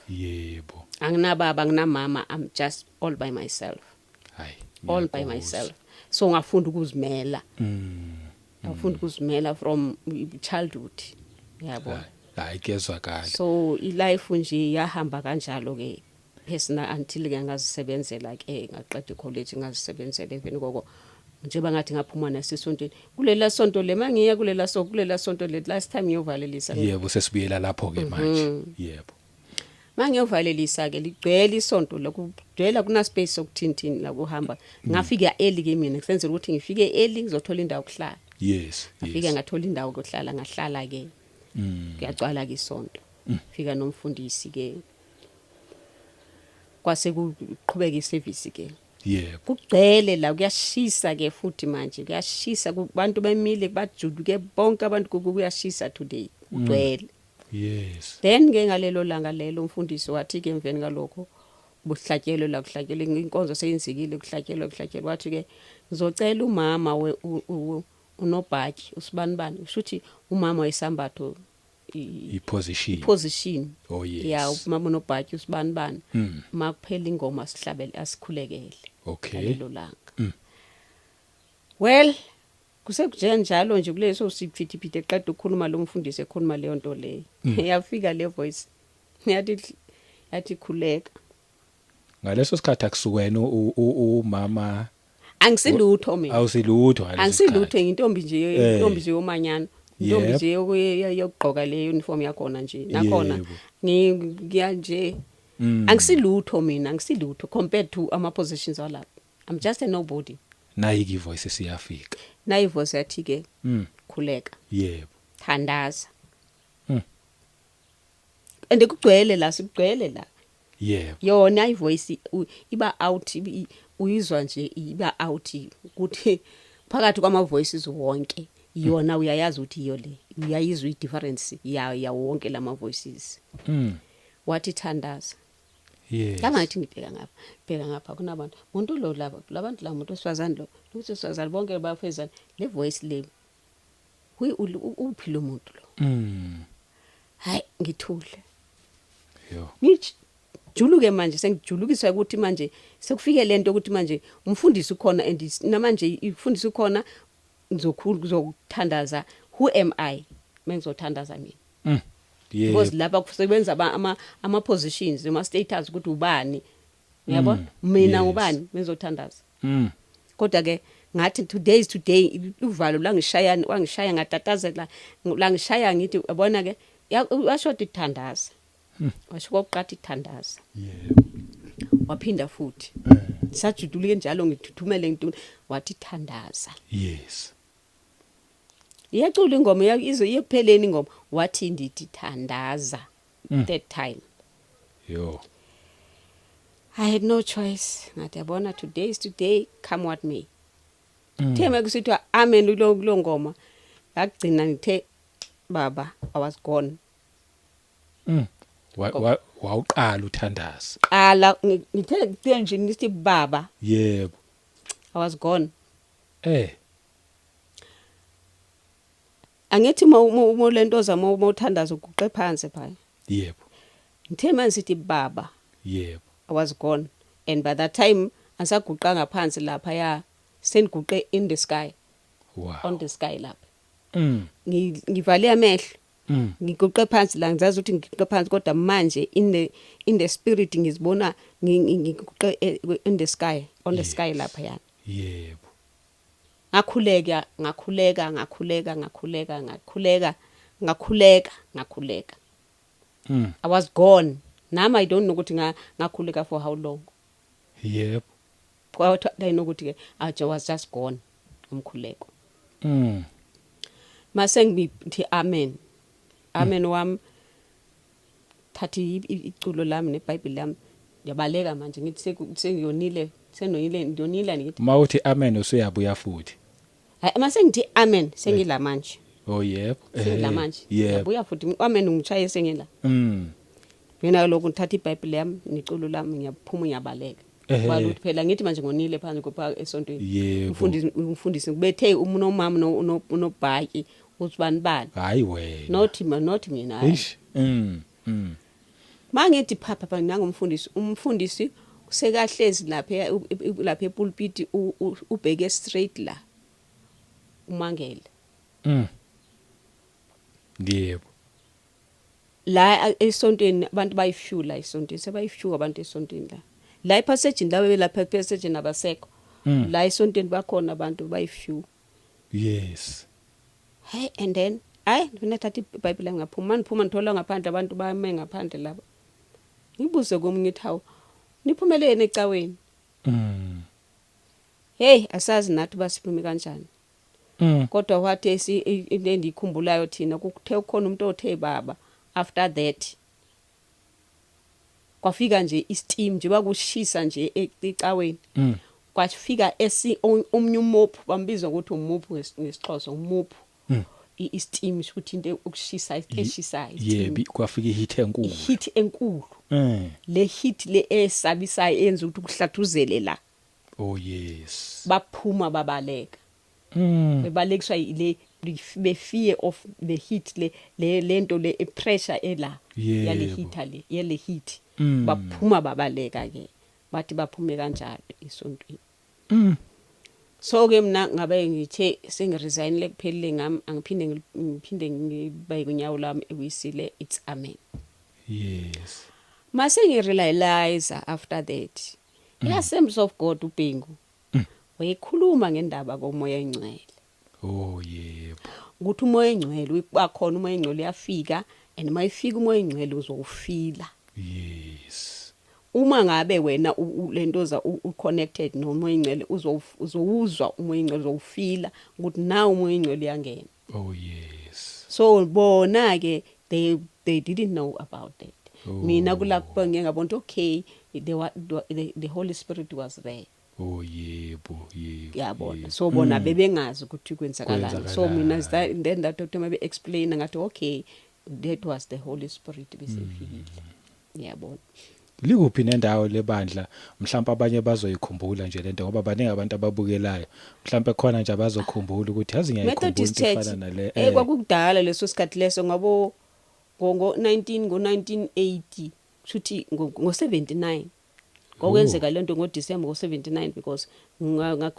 Anginababa, anginamama, I'm just all by myself. Hayi. All by Ngiyakuzwa. myself. So ngafunda ukuzimela. Ngafunda ukuzimela from childhood, yabo. Hayi, kuyezwakala. So ilife nje yahamba kanjalo ke personal until ke ngazisebenzela ke, ngaqeda icollege, ngazisebenzela. Even koko njengoba ngathi ngaphuma nasesontweni kulela sonto le, mangiya kulela sonto le last time ngiyovalelisa. Yebo, sesibuyela lapho ke manje, yebo. Mangiyovalelisa ke, ligcwele isonto lokugcwela, kuna space sokuthintini la kuhamba. Ngafika early ke mina, kusenzela ukuthi ngifike early ngizothola indawo yokuhlala. Ngafika, ngathola indawo yokuhlala, ngahlala ke. Kuyagcwala ke isonto, fika nomfundisi ke, kwase kuqhubeka iservice ke. Kugcwele la, kuyashisa ke futhi manje, kuyashisa, kubantu bemile, bajuluke bonke abantu, kuyashisa today, kugcwele. Then ke ngalelo langa lelo umfundisi wathi ke, emveni kalokho buhlatyelwe la, kuhlatyelwe, inkonzo seyenzekile, kuhlatyelwe, wathi ke, ngizocela umama unobhatyi usibanibani, kusho ukuthi umama wayesambatho I-position. Position. Oh yes. Ya, umama unobhatyi usibanibani, makuphela ingoma sihlabele, asikhulekele ngalelo langa. Well, kusekunjalo nje kuleso siphithiphithi, eqeda ukukhuluma lo mfundisi, ekhuluma leyo nto leyo, yafika le voice, yathi khuleka. Ngaleso sikhathi akusuwena umama? Angisilutho mina. Awusilutho ngaleso Angisilutho. sikhathi. Intombi nje, intombi nje yomanyana, intombi nje yokugqoka le uniform yakhona nje nakhona. Ngiya nje, angisilutho mina, angisilutho compared to ama positions walapha, I'm just a nobody. Nayi ke ivoice siyafika. Nayi voice yathi ke, khuleka, thandaza. And kugcwele la, sikugcwele la. Yona ivoice iba out Uyizwa nje iba out ukuthi phakathi kwama voices wonke yona uyayazi ukuthi iyo le, uyayizwa i difference ya wonke lama voices. Wathi thandaza. Lama ngathi ngibheka ngapha, bheka ngapha, kunabantu, muntu lo, laba labantu, la muntu wesifazane lo, ukuthi wesifazane bonke bafezana le voice le, uphi lo muntu lo? Hayi, ngithule. Yo. Ngijuluke manje, sengijulukiswa ukuthi manje sekufike lento ukuthi manje umfundisi ukhona and namanje ifundisi ukhona, ngizokhulu kuzokuthandaza. Who am I mengizothandaza mina? Because lapha kusebenza ama positions, ama status, ukuthi ubani, uyabona? Mina ngubani mengizothandaza? Kodwa ke ngathi today is today. Uvalo langishaya, wangishaya, ngatatazela, langishaya. Ngithi yabona ke, washo ukuthi thandaza, washo kokuqathi thandaza. Waphinda futhi, sajudulike njalo, ngithuthumele, ngithu wathi thandaza. Iyacula ingoma, izo iyekupheleni ingoma, wathi ndithi thandaza third time. Yo. I had no choice. Ngathi yabona, today is today, come what may. Thema kusithiwa amen kulo ngoma yakugcina, ngithe baba, I was gone. Wawuqala uthandaza. Qala ngithe kuthe nje ngithi baba, I was gone. Angithi uma lento zama, uma uthandaza uguqe phansi phaya. Ngithe manje sithi baba, I was gone, and by that time asaguqanga phansi lapha, ya, sengiguqe in the sky. On the sky lapha. Ngivale amehlo. Ngiguqe phansi la, ngizazi ukuthi ngiguqe phansi, kodwa manje in the spirit ngizibona ngiguqe in the sky, on the sky lapha yana. Ngakhuleka, ngakhuleka, ngakhuleka, ngakhuleka, ngakhuleka, ngakhuleka, ngakhuleka. I was gone nami. I don't know ukuthi ngakhuleka for how long. Kodwa I know ukuthi ke I was just gone umkhuleko. Mase ngithi amen, amen wami, thatha iculo lami neBhayibheli lami, ngiyabaleka manje. Ngithi sengiyonile, senonile, ngiyonile, ngithi. Mawuthi amen usuyabuya futhi? Hayi, mase ngithi amen sengila manje. Oh yebo. Sengila manje. Ngiyabuya futhi, amen ngishaye sengila. Mina lokhu ngithatha iBhayibheli yami neculo lami, ngiyaphuma, ngiyabaleka. Kwala ukuthi phela ngithi manje ngonile phansi kopha esontweni. Umfundisi kubethe unomama unobhaki uthi bani bani. Hayi wena. Not mina, not mina, hayi. Eish. Mangithi phapha pha nangumfundisi, umfundisi sekahlezi lapha lapha epulpit, ubheke straight la, umangele. Yebo. La esontweni abantu bayi-few, la esontweni sebayi-few abantu esontweni la la epassage la, belapha epassage abasekho. La esontweni bakhona abantu, bayi-few. Hey, and then hayi, mina thatha iBhayibheli ngaphuma. Maniphuma ngithola ngaphandle abantu bame ngaphandle laba. Ngibuze komunye, ngithi hawu, niphumeleni ecaweni? Hey, asazi nathi basiphume kanjani. Kodwa wathi into endiyikhumbulayo thina kuthe kukhona umuntu othe baba, after that kwafika nje isteam nje, bakushisa nje ecaweni. Kwafika omunye umophu, bambiza ukuthi umophu ngesiXhosa, umophu. Isteam ukuthi into ukushisa eshisayo, isteam. Yebo, kwafika iheat enkulu. Heat enkulu. Le heat le esabisayo eyenza ukuthi kuhlathuzele la. Oh yes. Baphuma babaleka. Bebalekiswa ile be fear of the heat le le lento le pressure ela yale heater le, yale heat. Baphuma babaleka ke, bathi baphume kanjalo esontweni. So ke mina ngabe ngithe sengiresign lekuphelile ngami, angiphinde ngiphinde ngibeke unyawo lami ewisile. It's amen. Mase ngirealize after that, i-Assemblies of God, uBhengu wayekhuluma ngendaba komoya engcwele. Oh yebo. Ukuthi umoya engcwele bakhona, umoya engcwele uyafika, and mayifika umoya engcwele uzowufeela. Uma ngabe wena lentoza u-connected nomoya engcwele, uzowuzwa umoya engcwele, uzowufeela ukuthi now umoya engcwele uyangena. Oh yes. So bona ke they didn't know about that. Oh. Mina kulapho ngike ngabona ukuthi okay, the Holy Spirit was there. Oh yebo, yebo. Yabona? So bona bebengazi ukuthi kwenzakalani. So mina then that doctor mabe explain, ngathi, "Okay, that was the Holy Spirit besefikile." Yabona? Likuphi nendawo lebandla? Mhlawumbe abanye bazoyikhumbula nje lento, ngoba baningi abantu ababukelayo, mhlawumbe khona nje abazokhumbula ukuthi yazi ngiyayikhumbula Methodist into Church. efana nale. Kwakudala leso sikhathi leso, ngabo ngo 19 ngo 1980, kushuthi ngo 79 kwakwenzeka lento, ngo December ngo 79, because nga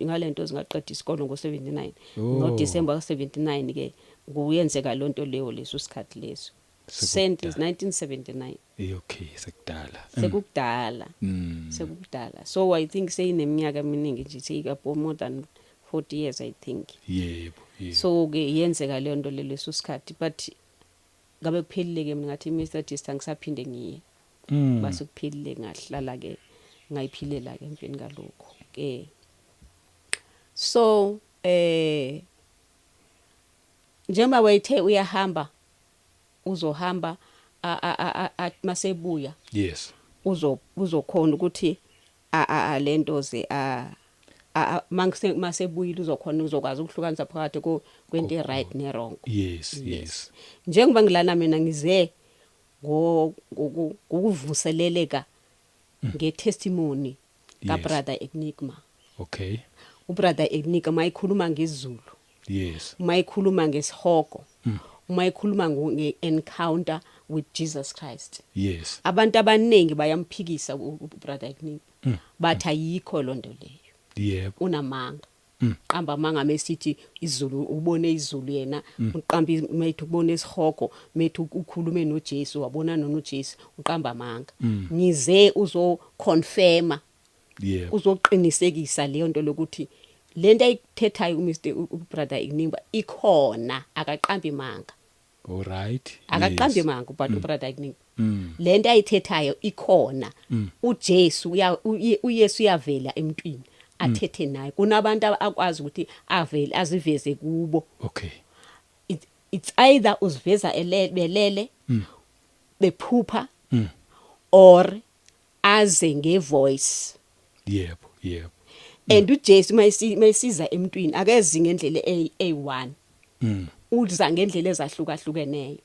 ngalento zingaqeda isikolo ngo 79. Ngo December 79 ke kuyenzeka lonto leyo, leso sikhathi leso. Sent is 1979. Okay, sekudala. Sekukudala. Sekukudala, so I think seyineminyaka eminingi nje, seyikabo more than 40 years, I think. yebo yebo So ke yenzeka leyo nto leso sikhathi, but ngabe kuphelile ke. Mina ngathi Methodist angisaphinde ngiye. Base kuphelile, ngahlala ke, ngayiphilela ke emveni kalokho ke. So njengoba wayethe uyahamba, uzohamba masebuya uzokhona ukuthi a lento ze a mangise masebuyile uzokhona, uzokwazi ukuhlukanisa phakathi kwento right ne wrong. Njengoba ngilana mina, ngize ngokuvuseleleka ngetestimony ka brother Enigma. Ubrother Enigma mayikhuluma ngezulu, mayikhuluma ngesihogo, mayikhuluma nge-encounter with Jesus Christ, abantu abaningi bayamphikisa ubrother Enigma, bathi ayikho lonto leyo, unamanga, qamba amanga mesithi izulu, ubone izulu yena, uqamba methu ubone isihogo, methu ukhulume noJesu, wabonana noJesu, uqamba amanga. Ngize uzo confirma, uzoqinisekisa leyo nto lokuthi lento ayithethayo uMr ubrother Enigma ikhona, akaqambi manga. All right. Akaqambi manga, but ubrother Enigma, lento ayithethayo ikhona. uJesu uya uYesu uyavela emntwini athethe naye. Kunabantu akwazi ukuthi avele aziveze kubo. It's either uziveza belele, bephupha, or aze ngevoice. yebo yebo And uJesu mayisiza emntwini akezi ngendlela eyi-1, uza ngendlela ezahlukahlukeneyo.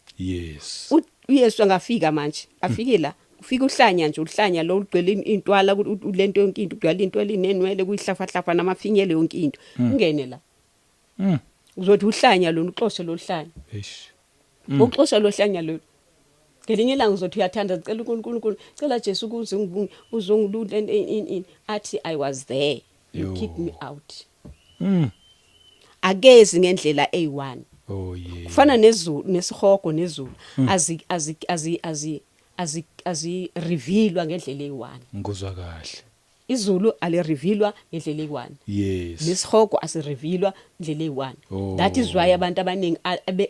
uYesu angafika manje, afike la, ufika uhlanya nje, uhlanya lo ugcwele intwala, lento yonke into, ugcwele intwala, inenwele kuyihlafahlafa namafinyelo, yonke into, ungene la, uzothi uhlanya lona, uxoshe lo hlanya. Eish. Uxosha lo hlanya lo. Ngelinye ilanga uzothi uyathanda, cela uNkulunkulu, cela Jesu ukuze uzongilula in, athi, "I was there, you Yo. kicked me out." Akezi ngendlela eyi-1. Oh yeah. Kufana nezulu nesihogo, nezulu azi azi azi azi azi azi revealwa ngendlela eyi-1. Ngikuzwa kahle. Izulu alirevealwa ngendlela eyi-1. Nesihogo asirevealwa ngendlela eyi-1. That is why abantu abaningi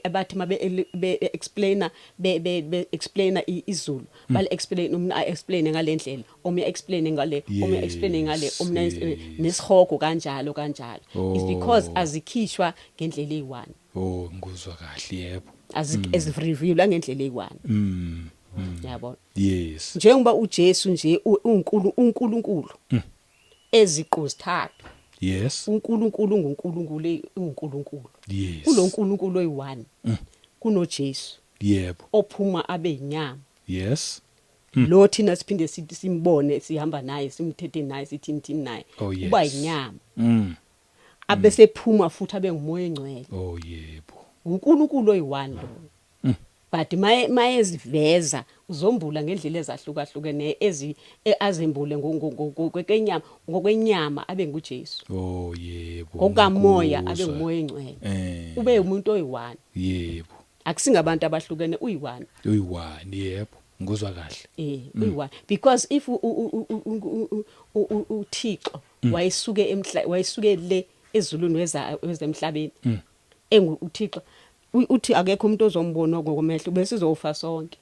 abathi mabe be explainer be explainer izulu, bale explain, umuntu a explain ngalendlela, omunye explain ngale, omunye explain ngale, omunye nesihogo kanjalo kanjalo. It's because azikhishwa ngendlela eyi-1. Oh, ngikuzwa kahle, yebo. Azirevealwa ngendlela eyi-1. Yabona? Yes. Njengoba uJesu nje uNkulu uNkulunkulu eziqu zithathu. uNkulunkulu unguNkulunkulu, uNkulunkulu. KuloNkulunkulu oyi1 kunoJesu ophuma abe inyama. Lo thina siphinde sithi simbone, sihamba naye, simthethe naye, sithi thini naye. Uba inyama. Abese phuma futhi abe ngumoya engcwele. Oh yebo. uNkulunkulu oyi1 lo. But maye mayeziveza uzombula ngendlela ezahlukahlukene, ezi azembule ngokwenyama, ngokwenyama abe nguJesu. Oh yebo. Ngokamoya abe Ngiyakuzwa. ngumoya engcwele. Ube umuntu oyi1. Akusingabantu abahlukene, uyi1. Uyi-one, yebo. Ngikuzwa kahle. Uyi1, because if uThixo wayesuke emhla wayesuke le ezulwini weza wezemhlabeni engu uThixo, uthi akekho umuntu ozombona ngokomehlo, bese sizofa sonke.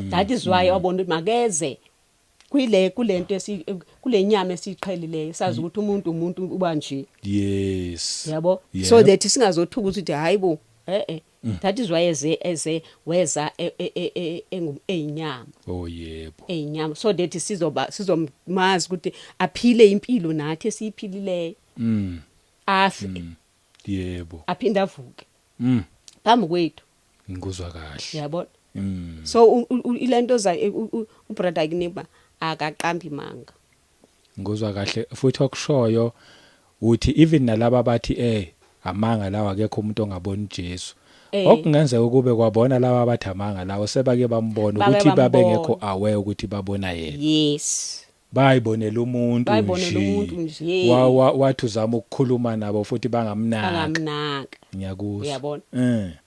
That is why wabona ukuthi makeze kuyile kulento esi kule nyama esiqhelileyo, sazi ukuthi umuntu uba nje. Yabo? So that singazothuka ukuthi hayibo. That is why eze weza eyinyama. Oh yebo. Eyinyama, so that sizoba sizomazi ukuthi aphile impilo nathi esiyiphilileyo, afe, aphinde avuke phambi kwethu. Ngikuzwa kahle. Yabona? So ilento za ubrother Ginimba akaqambi manga. Ngikuzwa kahle futhi okushoyo, uthi even nalaba bathi amanga lawa, akekho umuntu ongabona uJesu, okungenzeka ukube kwabona laba abathi amanga lawo sebake bambona, Bake ukuthi babengekho bambona. aware ukuthi babona yena. Bayibonela umuntu. Bayibonela Nje. umuntu nje. Wathi uzama ukukhuluma nabo futhi bangamnaka. Angamnaka. Ngiyakuzwa. Uyabona?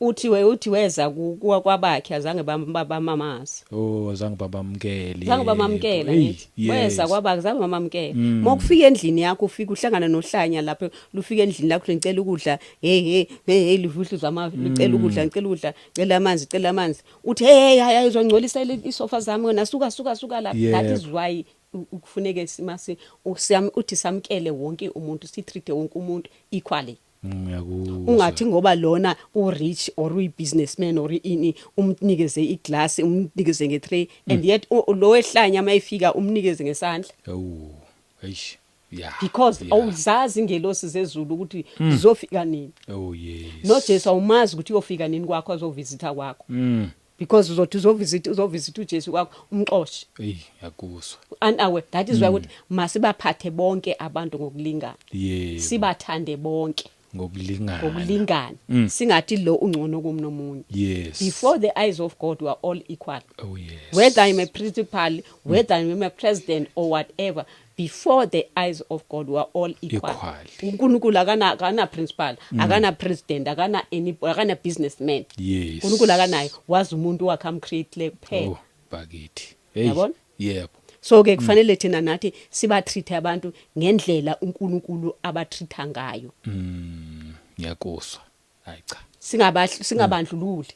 Uthi weza kwabakhe, azange bamamazi. Oh, azange babamkele. Zange bamamkela. Hey, Ngithi weza kwabakhe, zange bamamkela. Mawufika endlini yakho, ufika uhlangana nohlanya lapho, lufika endlini lakho, ngicela ukudla, hey hey hey hey, livuhluza ama, licela ukudla, ngicela ukudla, cela amanzi, cela amanzi, uthi, "Hey hey, hayi, uzongcolisa isofa zami wena, suka, suka, suka lapha." That is why kufuneke simase uthi samkele wonke umuntu, sitreat wonke umuntu equally. Ngiyakuzwa. Ungathi ngoba lona u-rich or uyi-businessman or ini, umnikeze iglass, umnikeze nge-tray, and yet lo ehlanya mayifika umnikeze ngesandla. Oh, eish, yeah. Because awuzazi ingelosi zezulu ukuthi zizofika nini. NoJesu awumazi ukuthi uyofika nini kwakho, azovisitha kwakho, because uzothi uzovisitha uJesu kwakho, umxoshe. Hey, ngiyakuzwa. Unaware. That is why ukuthi masibaphathe bonke abantu ngokulingana, sibathande bonke ngokulingana. Ngokulingana, singathi lo ungcono kunomunye. Before the eyes of God we are all equal. Whether I'm a principal, whether I'm a president or whatever, before the eyes of God we are all equal. Equal. UNkulunkulu akana principal, akana president, akana any, akana businessman. uNkulunkulu akanayo, wazi umuntu wakhe amcreate kuphela. Oh, bakithi, hey. Yabona? Yebo. So ke kufanele thina nathi sibatreat abantu ngendlela uNkulunkulu abatreata ngayo. Ngiyakuzwa, hayi cha. Singabandlululi.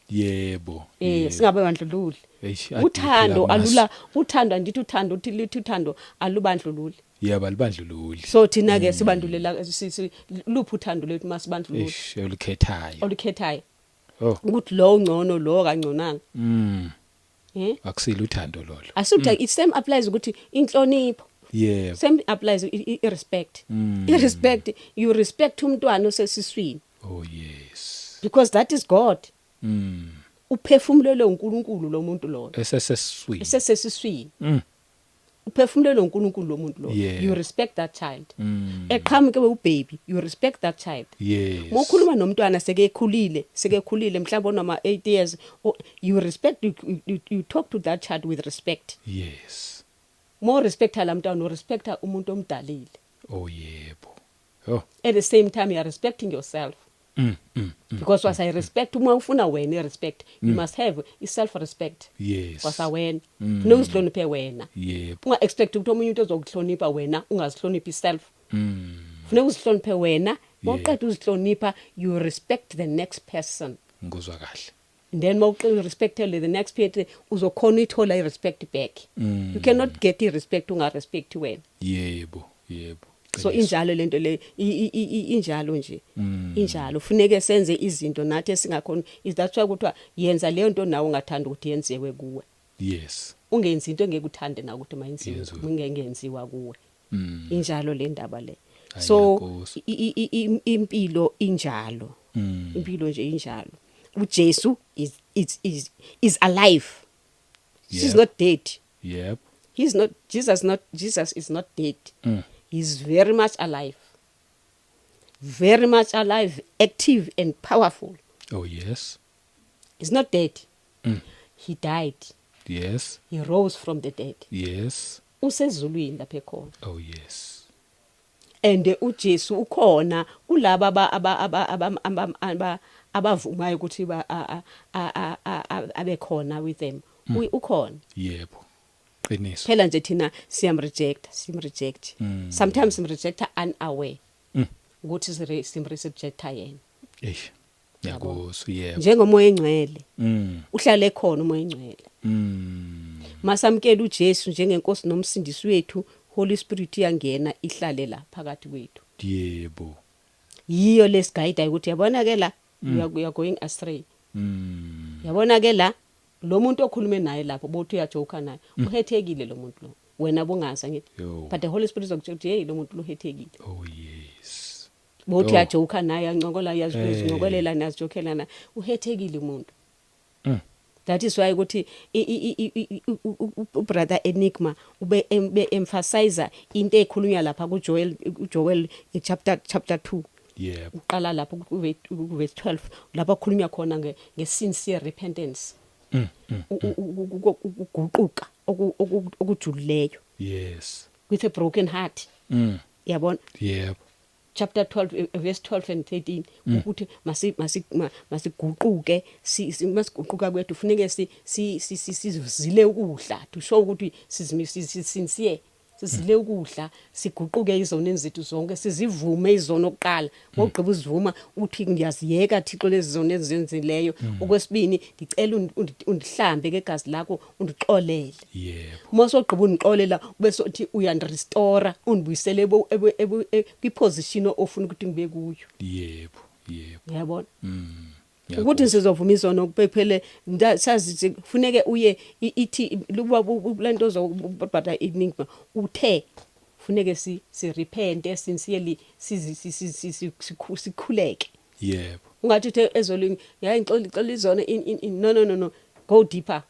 Singabandlululi. Eish, Uthando adiphi la alula, uthando, andithi uthando, uthi lithi uthando alubandlululi. Yebo, alibandlululi. So thina ke sibandlulela luphi uthando lethu masibandlululi? Eish, olukhethayo. Olukhethayo. Oh. Ukuthi lo ungcono, lo kangconanga. Akusilo uthando lolo. Asutha it same applies ukuthi inhlonipho. Same applies i-respect. I-respect, you respect umntwana osesiswini. Oh yes. Because that is God. Uphefumulelwe uNkulunkulu lo muntu lo. Esesesiswini. Esesesiswini. Uphefumulelwe uNkulunkulu lo muntu lo. You respect that child. Eqhamuke ubaby, you respect that child. Mokhuluma nomntwana sekekhulile mhlawumbe onama 8 years, you respect, you talk to that child with respect. More respect la mntwana, respect umuntu omdalile. Oh yebo. Oh. At the same time you are respecting yourself. Because was I respect, uma ufuna wena respect, you must have i self respect. Kwasa wena. Kufanele uzihloniphe wena. Unga expect ukuthi omunye umuntu ozokuhlonipha wena ungazihloniphi self. Kufanele uzihloniphe wena, mawuqeda uzihlonipha, you respect the next person. Ngikuzwa kahle. And then mawuqeda respect the next person, uzokhona uyithola i respect back. You cannot get i respect unga respect wena. Yebo, yebo. So injalo lento le, injalo nje. Injalo, funeke senze izinto nathi esingakhona. Is that's why kuthiwa yenza leyo nto nawe ungathanda ukuthi yenziwe kuwe. Ungenzi into engeke uthande na ukuthi mayenziwe, Yenziwe. ingenziwa kuwe. Injalo le ndaba le. So Ngiyakuzwa. impilo injalo. Impilo nje injalo. uJesu is alive. He's not dead. He's not Jesus, not Jesus is not dead. He's very much alive. Very much alive, active and powerful. Oh yes. He's not dead. He died. He rose from the dead. Usezulwini lapha ekhona. Oh yes. And uJesu ukhona kulaba abavumayo ukuthi ba abekhona with them. Ukhona. Yebo. Qiniso. Phela nje thina siyam reject, sim reject. Sometimes sim reject unaware. Ukuthi sim reject yena. Eish. Ngiyakuzwa, yebo. Njengomoya engcwele. Uhlale khona umoya engcwele. Masamkela uJesu njengenkosi nomsindisi wethu, Holy Spirit iyangena ihlale la phakathi kwethu. Yebo. Yiyo lesiguide ukuthi yabona ke la. You are going astray. Yabona ke la, lo muntu okhulume naye lapho, bothi uyajoka naye, uhethekile lo muntu lo. Wena bungazi, angithi? Yo. But the Holy Spirit uzokutshela ukuthi, hey, lo muntu lo uhethekile. Oh yes. Bothi Oh. uyajoka naye, ancokola, uyazincokolela, niyazijokela naye, uhethekile umuntu. That is why ukuthi ubrother Enigma ube be emphasize into ekhulunywa lapha kuJoel, uJoel chapter 2. Uqala lapho ku verse 12, lapho khulunywa khona nge sincere repentance, ukuguquka okujulileyo with a broken heart. Yabona? Yebo. Chapter 12, verse 12 and 13, ukuthi masiguquke, masiguquka kwethu funeke si si sizile ukudla to show ukuthi sizimise sincere, sizile ukudla, siguquke izona zethu zonke, sizivume izono oqala. Ngogqiba uzivuma, uthi, ngiyaziyeka Thixo lezi zono ezizenzileyo. Okwesibini, ngicela undihlambe ngegazi lakho, undixolele. Uma sogqiba undixolela, bese uthi uyandirestore, undibuyisele kwiposition ofuna ukuthi ngibe kuyo. yebo yebo Uyabona ukuthi sizovuma izono kuphele, sazi kufuneke uye ithi luba lento zobhada Enigma uthe funeke si repent sincerely, sikhuleke. Ungathi uthe ezolini, yayi, ngixola, ixola izono in no, no, no, no, go deeper.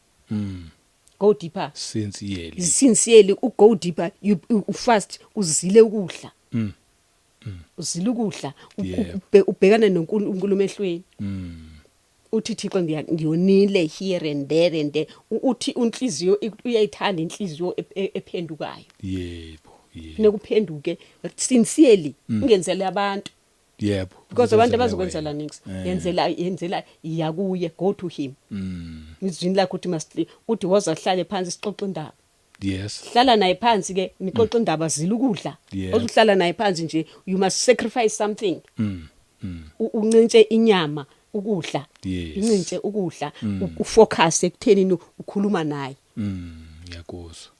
Go deeper. Sincerely. Sincerely, u go deeper. You fast, uzile ukudla. Uzile ukudla, ubhekane noNkulunkulu emehlweni. Uthi, Thixo, ngiyonile here and there and there. Uthi unhliziyo, uyayithanda inhliziyo ephendukayo. yebo yebo Funeka uphenduke sincerely, ungenzele abantu, because abantu Ukwenzela abazokwenzela wena. nix. Yenzela yakuye, go to him. Izwini lakho uthi must, uthi woza hlale phansi sixoxe indaba. Hlala naye phansi ke, nixoxe indaba, zila ukudla. Ozuhlala naye phansi nje, you must sacrifice something. Uncintshe inyama, ukudla. Uncintshe ukudla, ufocus ekuthenini ukhuluma naye. Ngiyakuzwa.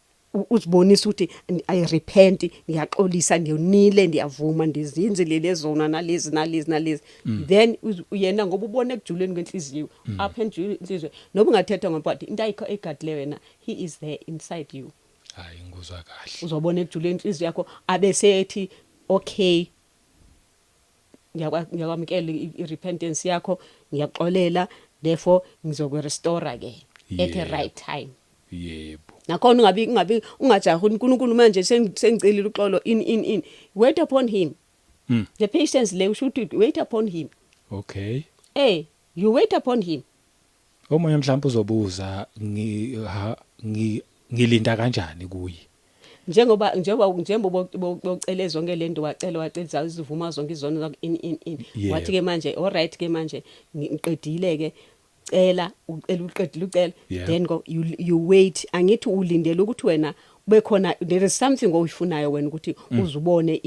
Uzibonisa ukuthi, I repent, ngiyaxolisa, ngiyonile, ndiyavuma, ndizinzile lezona nalezi nalezi nalezi. Then yena, ngoba ubona ekujuleni kwenhliziyo, apha enjuleni inhliziyo, noma ungathetha ngoba into ayikho egadileyo wena, he is there inside you. Hayi, ngikuzwa kahle. Uzobona ekujuleni inhliziyo yakho, abese ethi, okay, ngiyakwamukela i-repentance yakho, ngiyaxolela, therefore ngizokurestore ke at the right time. Nakhona ungabi ungajahi uNkulunkulu manje, sengicelile uxolo, in wait upon him. The patience le usho ukuthi wait upon him. You wait upon him. Omunye mhlawumbe uzobuza, ngilinda kanjani kuye? Njengoba bocele zonke lento, wacela, wacela izivuma zonke izono zakho, in wathi ke manje, all right ke manje, ngiqedile ke, cela, ucela, uqedile ucela. Then go, you wait, angithi ulindele ukuthi wena kube khona, there is something oyifunayo wena ukuthi uzubone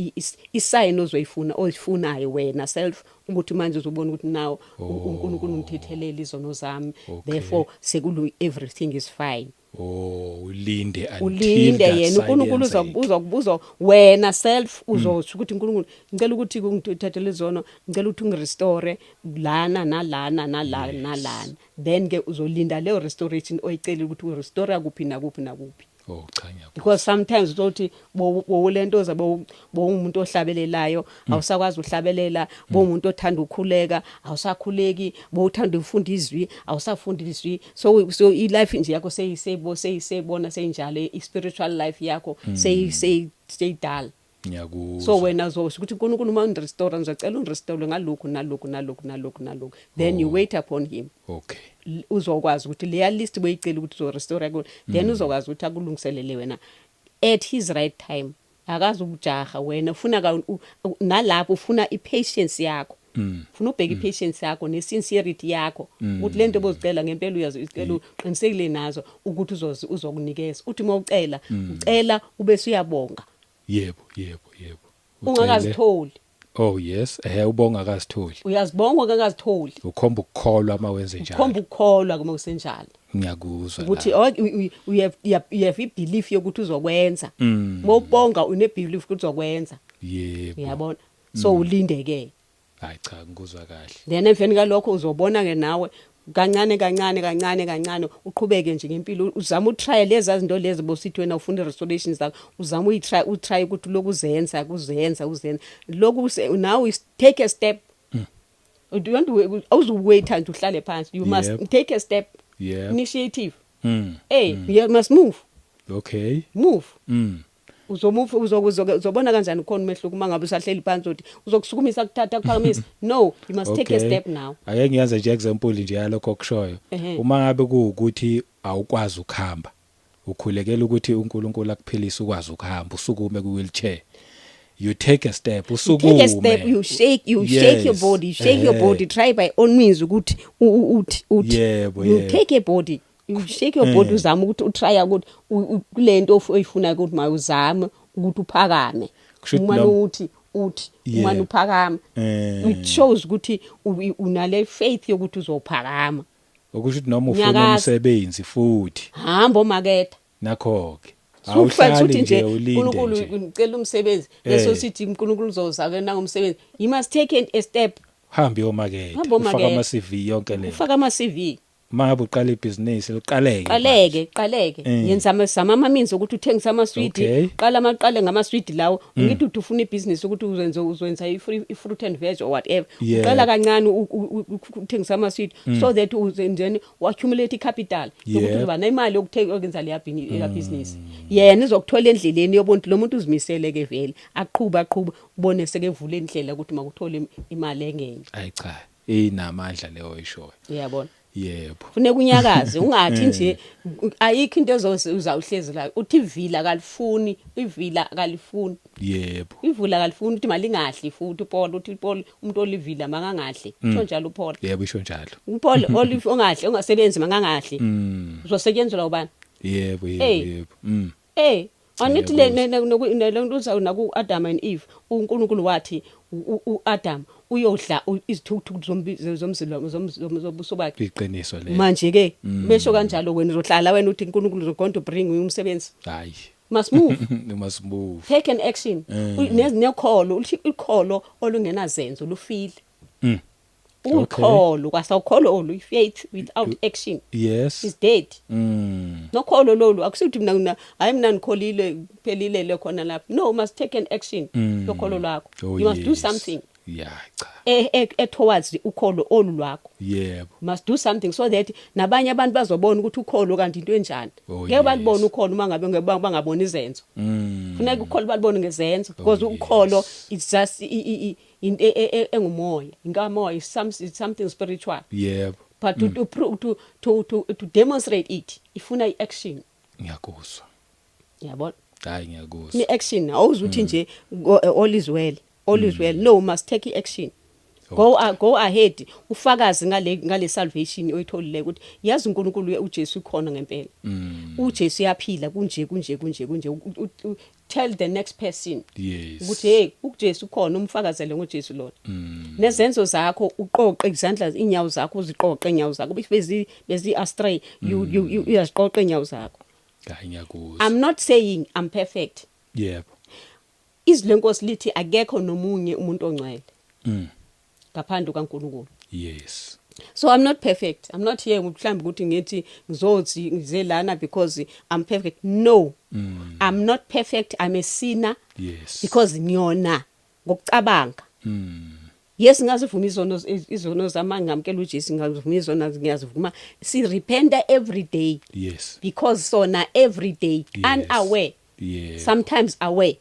isign ozoyifuna, oyifunayo wena self, ukuthi manje uzobona ukuthi now uNkulunkulu ungithethelele izono zami. Therefore sekulu everything is fine. Oh, ulinde until Ulinde that yena sign uNkulunkulu yenzeke. uzokubuza wena self, uzosho ukuthi, uNkulunkulu, ngicela ukuthi ungithathele izono, ngicela ukuthi ungirestore lana nalana nalana nalana. Then ke uzolinda leyo restoration oyicela, ukuthi urestore kuphi nakuphi nakuphi. Oh cha, ngiyakuzwa. Because sometimes uzothi bowulento za bowumuntu ohlabelelayo, awusakwazi uhlabelela, bowumuntu othanda ukukhuleka, awusakhuleki, bowuthanda ukufunda izwi, awusafundi izwi. So i life nje yakho seyisebo seyisebona seyinjalo, i spiritual life yakho seyidala. Ngiyakuzwa. So wena uzosho ukuthi, uNkulunkulu, uma ungirestore, ngizocela ungirestore ngalokhu nalokhu nalokhu nalokhu nalokhu. Then you wait upon him. Uzokwazi ukuthi leya list boyicela ukuthi uzorestore kuyo, then uzokwazi ukuthi akulungiselele wena at his right time. Akazi ukujaha wena, ufuna nalapho ufuna i-patience yakho. Ufuna ubheke i-patience yakho ne-sincerity yakho, ukuthi lento bozicela ngempela uyazicela, uqinisekile nazo ukuthi uzokunikeza. Uthi uma ucela, ucela ube usuyabonga. yebo yebo yebo Ucele. Ungakazitholi. Oh yes, ubonga akazitholi. Uyazibonga ungakazitholi. Ukhomba ukukholwa uma wenze njalo. Ukhomba ukukholwa kuma usenjalo. Ngiyakuzwa. Ukuthi la. oh, you have i-belief yokuthi uzokwenza. Mawubonga une belief ukuthi uzokwenza. Uyabona, so ulinde ke. Hayi cha, ngikuzwa kahle. Then emveni kalokho uzobona ke nawe kancane kancane kancane kancane, uqhubeke nje ngempilo, uzama utry lezi zinto lezi bosithi wena ufuna i-resolutions zakho, uzama uyitry, utry ukuthi lokuzenza kuzenza uzenza lokhu. Now is take a step. You don't awuzuwait nje uhlale phansi, you must take a step, initiative. Hey, you must move. Move. Uzomove, uzobona kanjani khona umehluko uma ngabe usahleli phansi, uthi uzokusukumisa, kuthatha kuphakamisa? No, you must take a step now. Ake ngiyenze nje example nje yalokho okushoyo. Uma ngabe kuwukuthi awukwazi ukuhamba, ukhulekela ukuthi uNkulunkulu akuphilise ukwazi ukuhamba, usukume ku wheelchair, you take a step, usukume. Take a step, you shake your body, you shake your body, try by all means ukuthi uthi you take a body, you shake your body, uzame ukuthi utry ukuthi kulento oyifunayo ukuthi mawuzame ukuthi uphakame. Kusho ukuthi uma uthi uma uphakama, it shows ukuthi unale faith yokuthi uzophakama. Okusho ukuthi noma ufuna Nyakaza. umsebenzi futhi, Hamba omaketha. Nakho ke Awuhlali awuhlali nje nje ulinde uNkulunkulu nje. Ngicela umsebenzi, bese usithi uNkulunkulu uzoza ke nangomsebenzi. You must take a step. Hamba uyomaketha. Hamba ufaka uyomaketha. ama CV, yonke le. Ufaka ama CV. Uma ngabe uqala ibhizinisi, liqaleke. Qaleke, qaleke. Yenza zama ama-means ukuthi uthengise amaswidi. Qala amaqale ngamaswidi lawo. Ngithi uthi ufuna ibhizinisi ukuthi uzenza i-fruit and veg or whatever. Uqala kancane uthengisa amaswidi so that then accumulate i-capital yokuthi uzoba nemali yokuthenga, yokwenza leya business. Yena uzokuthola endleleni yobona ukuthi lo muntu uzimisele ke vele, aqhuba aqhuba, ubone sekevula indlela ukuthi makuthole imali engenye. Ayi cha, inamandla leyo oyishoyo. Uyabona? Yebo. Funeka unyakaze, ungathi nje ayikho into ezozawuhlezi la. Uthi ivila kalifuni, ivila kalifuni. Ivila kalifuni ukuthi mali ingadli futhi. uPaul uthi, uPaul, umuntu olivila makangadli, usho njalo uPaul. Yebo, isho njalo. uPaul ongadli, ongasebenzi makangadli. Uzosetshenzelwa ubani? Yebo. Hey. Yebo. Anithi le le nto naku Adam and Eve, uNkulunkulu wathi uAdam uyodla izithukuthuku zomzimba zobuso bakhe. Iqiniso lelo. Manje ke besho kanjalo, wena uzohlala wena uthi uNkulunkulu is going to bring you umsebenzi? Hayi. Must move. You must move. Take an action. Nekholo, uthi ikholo olungenazenzo lufile. Ukholo kwasawukholo olu, faith without action is dead. Nokholo lolu akusithi mina hayi, mina ngikholile, phelile le khona lapho. No, you must take an action yokholo lwakho. You must do something Yeah, cha. Towards ukholo olu lwakho. Must do something so that nabanye abantu bazobona ukuthi ukholo kanti into enjani. Ngeke balibone ukholo uma ngabe ngeke bangaboni izenzo. Funeka ukholo balibone ngezenzo because ukholo it's just into engumoya, inkamoya, it's something spiritual. But to demonstrate it, ifuna i-action. Ngiyakuzwa. Yabona? Hayi, ngiyakuzwa. Ni-action, awuzuthi nje all is well, all is well. No, must take i-action. Go ahead, ufakazi ngale salvation oyitholile ukuthi yazi uNkulunkulu, uJesu ukhona ngempela. uJesu uyaphila, kunje kunje kunje kunje. Tell the next person ukuthi hey, uJesu ukhona, umfakazele ngoJesu lona. Nezenzo zakho, uqoqe izandla, inyawo zakho, uziqoqe inyawo zakho bezi astray, you uyaziqoqa inyawo zakho. Hayi, ngiyakuzwa. I'm not saying I'm perfect. Izwi lenkosi lithi akekho nomunye umuntu ongcwele ngaphandle kaNkulunkulu. So I'm not perfect. I'm not here mhlawumbe ukuthi ngithi ngizothi ngize lana because I'm perfect. No. I'm not perfect. I'm a sinner because ngiyona ngokucabanga. Yes, ngazivuma izono zami, ngamkela uJesu, ngazivuma izono, ngiyazivuma. Si repent every day because sona every day, unaware. Sometimes aware.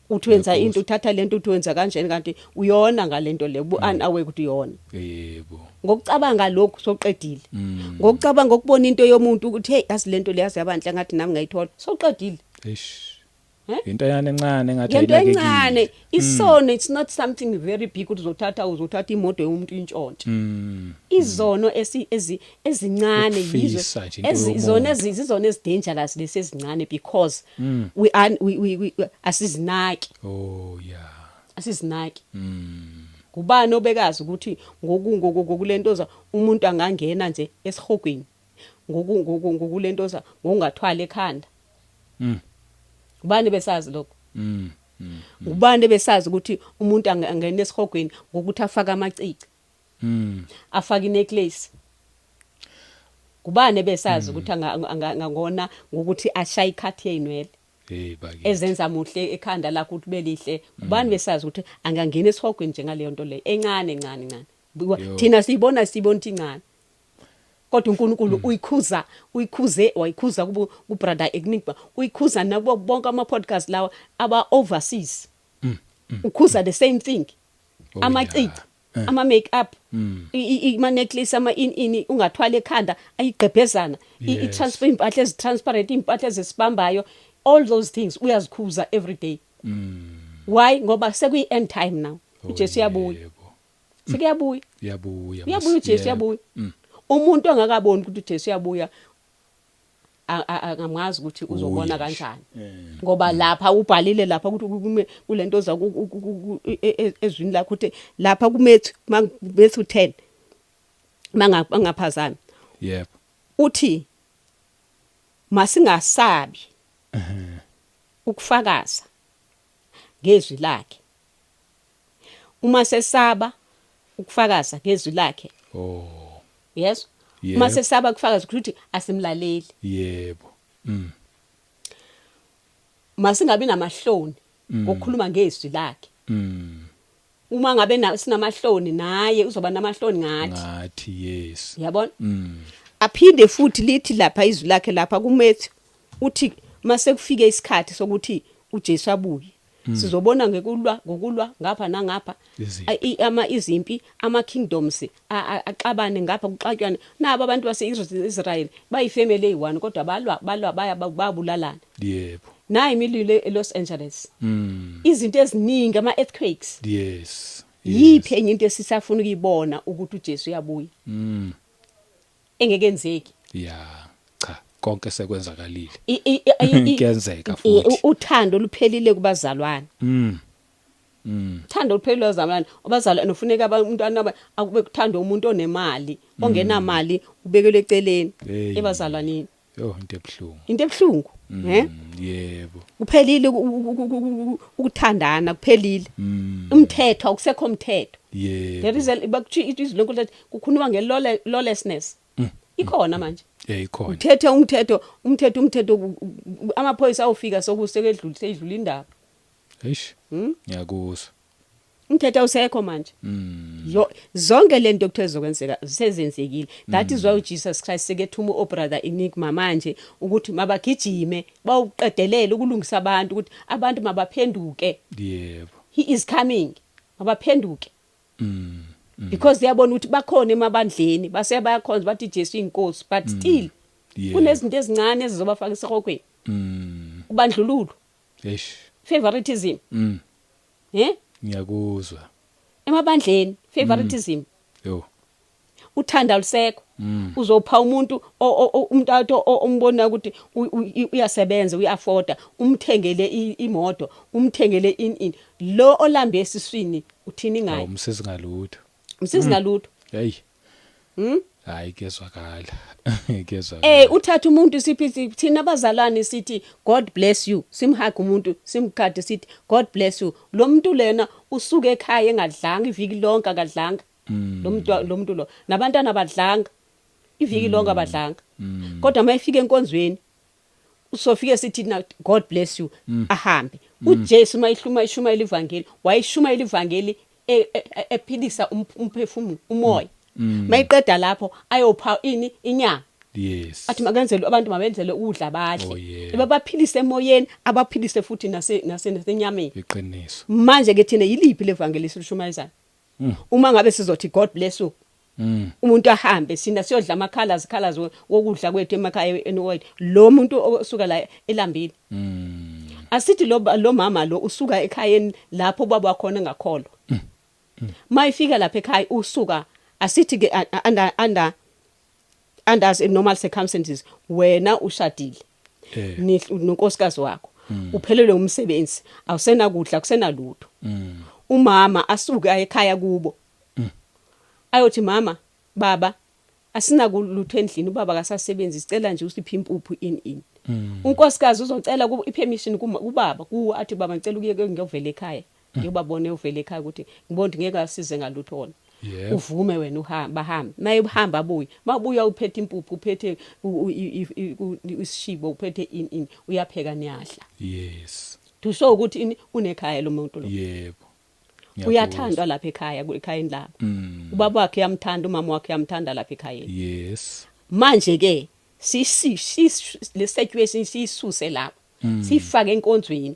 Uthi wenza into, uthatha lento, uthi wenza kanjeni, kanti uyona ngalento le, bu unaware ukuthi uyona. Ngokucabanga lokhu soqedile. Ngokucabanga, ukubona into yomuntu ukuthi hey, yazi lento le yazi yabanhle, ngathi nami ngayithola, soqedile. Eish. Eh? Into yana encane engathi Ngento ayinakekile. encane. Isono, it's not something very big ukuthi uzothatha imoto yomuntu intshontshe. Izono ezincane yizo Ukufisa nje into yomuntu. Izona zizona ezi dangerous lesi ezincane because we are we asizinaki. Oh yeah. Asizinaki. Kubani obekazi ukuthi ngokulentoza umuntu angangena nje esihogweni ngokulentoza, ngokungathwala ekhanda? Ubani besazi lokho? Ubani besazi ukuthi umuntu angena esihogweni ngokuthi afake amacici, afake inecklace? Kubani besazi ukuthi angangona ngokuthi ashaye ikhathi yezinwele Hey bakithi. ezenza muhle ekhanda lakho ukuthi belihle? Kubani besazi ukuthi angangena esihogweni njengaleyo nto leyo encane encane encane? Yo. Thina siyibona ukuthi incane, kodwa uNkulunkulu uyikhuza, uyikhuze, wayikhuza kubo ku Brother Enigma, uyikhuza nabo bonke ama podcast lawa aba overseas, ukhuza the same thing. Amacici, ama make up, ama necklace, ama in ini ungathwala ekhanda ayigqebhezana, i transfer, impahla ezi transparent, impahla ezisibambayo, all those things uyazikhuza every day. Why? Ngoba sekuyi end time now. UJesu uyabuya. Sekuyabuya. Uyabuya. Uyabuya uJesu. Uyabuya. Umuntu ongakaboni ukuthi uJesu uyabuya, angamwazi ukuthi uzobona Uye nje. kanjani, ngoba lapha ubhalile lapha ukuthi kulento za ezwini lakho ukuthi lapha kuMatthew, Matthew 10, mangaphazami, uthi masingasabi ukufakaza ngezwi lakhe. Uma sesaba ukufakaza ngezwi lakhe, yes, uma sesaba ukufakaza ukuthi asimlaleli. yebo Masingabi namahloni ngokukhuluma ngezwi lakhe. Uma ngabe sinamahloni, naye uzoba namahloni ngathi. Ngathi, yes. Yabona? Aphinde futhi lithi lapha izwi lakhe lapha kuMatthew, uthi mase kufike isikhathi sokuthi uJesu abuye, sizobona ngekulwa, ngokulwa ngapha nangapha. Izimpi. Ama izimpi, ama kingdoms axabane ngapha, kuxatshwane. Nabo abantu base Israel bayifamily eyi1, kodwa balwa, balwa, baya babulalana. Nayi imililo eLos Angeles, izinto eziningi, ama earthquakes. Yiphi enye into esisafuna ukuyibona ukuthi uJesu uyabuya engekenzeki? Ya, cha, konke sekwenzakalile. Kuyenzeka futhi. Uthando luphelile kubazalwane. Uthando luphelile kubazalwane. Abazalwane ufuneka umntwana akube kuthanda umuntu onemali, ongenamali ubekelwe eceleni Hey. ebazalwaneni. Yo, into ebhlungu. Into ebhlungu, eh. Yebo. Kuphelile ukuthandana, kuphelile. Umthetho, akusekho umthetho. There is a bakuthi izwi leNkosi lathi kukhulunywa nge lawlessness, ikhona manje. Ikhona. Uthethe umthetho, umthetho, umthetho, amaphoyisa awufika sokusekedlula, seyidlula indaba. Eish. Ngiyakuzwa. Umthetho awusekho manje. Yo, zonke lento kuthiwa zokwenzeka sezenzekile. That is why uJesus Christ sekethuma ubrother Enigma manje ukuthi mabagijime bawuqedelele ukulungisa abantu, ukuthi abantu mabaphenduke. He is coming, mabaphenduke, because uyabona ukuthi bakhona emabandleni, base bayakhonza, bathi Jesu inkosi, but still kunezinto ezincane ezizobafaka esihogweni. Ubandlululo, favoritism. Ngiyakuzwa. Emabandleni, favoritism. Yo. Uthanda lusekho. Uzopha umuntu umuntu ombona ukuthi uyasebenza, uyaafforda, umthengele imoto, umthengele in in lo olambe esiswini uthini ngaye? Awumsizi ngalutho. Umsizi ngalutho. Hey. Hayi, kuyezwakala. Kuyezwakala. Uthatha umuntu, siphi thina abazalwane sithi God bless you, simhug umuntu, simkhade, sithi God bless you. Lo muntu lena usuke ekhaya engadlanga iviki lonke, akadlanga. Lo muntu lo nabantwana abadlanga iviki lonke, abadlanga. Kodwa mayifika enkonzweni usofike sithi na God bless you, ahambe. uJesu mayihluma ishumayela ivangeli, wayishumayela ivangeli ephilisa umphefumulo, umoya. Mayiqeda lapho ayopha ini, inyama. Athi makenzele abantu, mabenzele ukudla badle. Ebabaphilise emoyeni, abaphilise futhi nase nasenyameni. Iqiniso. Manje ke thina yiliphi levangeli silishumayezayo? Uma ngabe sizothi God bless you, umuntu ahambe, sina siyodla amakhala colors wokudla kwethu emakhaya anyway, lo muntu osuka la elambile. Asithi lo mama lo usuka ekhayeni lapho baba wakhona engakholwa. Mayifika lapha ekhaya usuka, asithi ke under normal circumstances, wena ushadile nonkosikazi wakho, uphelelwe umsebenzi, awusena kudla, kusenalutho. Umama asuke aye ekhaya kubo, ayothi, "Mama, baba, asinakulutho endlini, ubaba akasasebenzi, sicela nje usiphe impuphu in in." Unkosikazi uzocela ipermission kubaba, kuwo athi, "Baba, ngicela ukuye ngiyovela ekhaya, ngiyobabona uvela ekhaya, ukuthi ngibona ukuthi ngeke asize ngalutho wona." Uvume wena, uhamba, bahambe. Maye uhamba, abuye, mabuya uphethe impuphu, uphethe isishibo, uphethe ini ini, uyapheka, niyadla. To show ukuthi ini, unekhaya lo muntu lo. Uyathandwa lapha ekhaya, ekhayeni labo. Ubaba wakhe uyamthanda, umama wakhe uyamthanda lapha ekhayeni. Manje ke sisi le situation siyisuse lapho, sifake enkonzweni.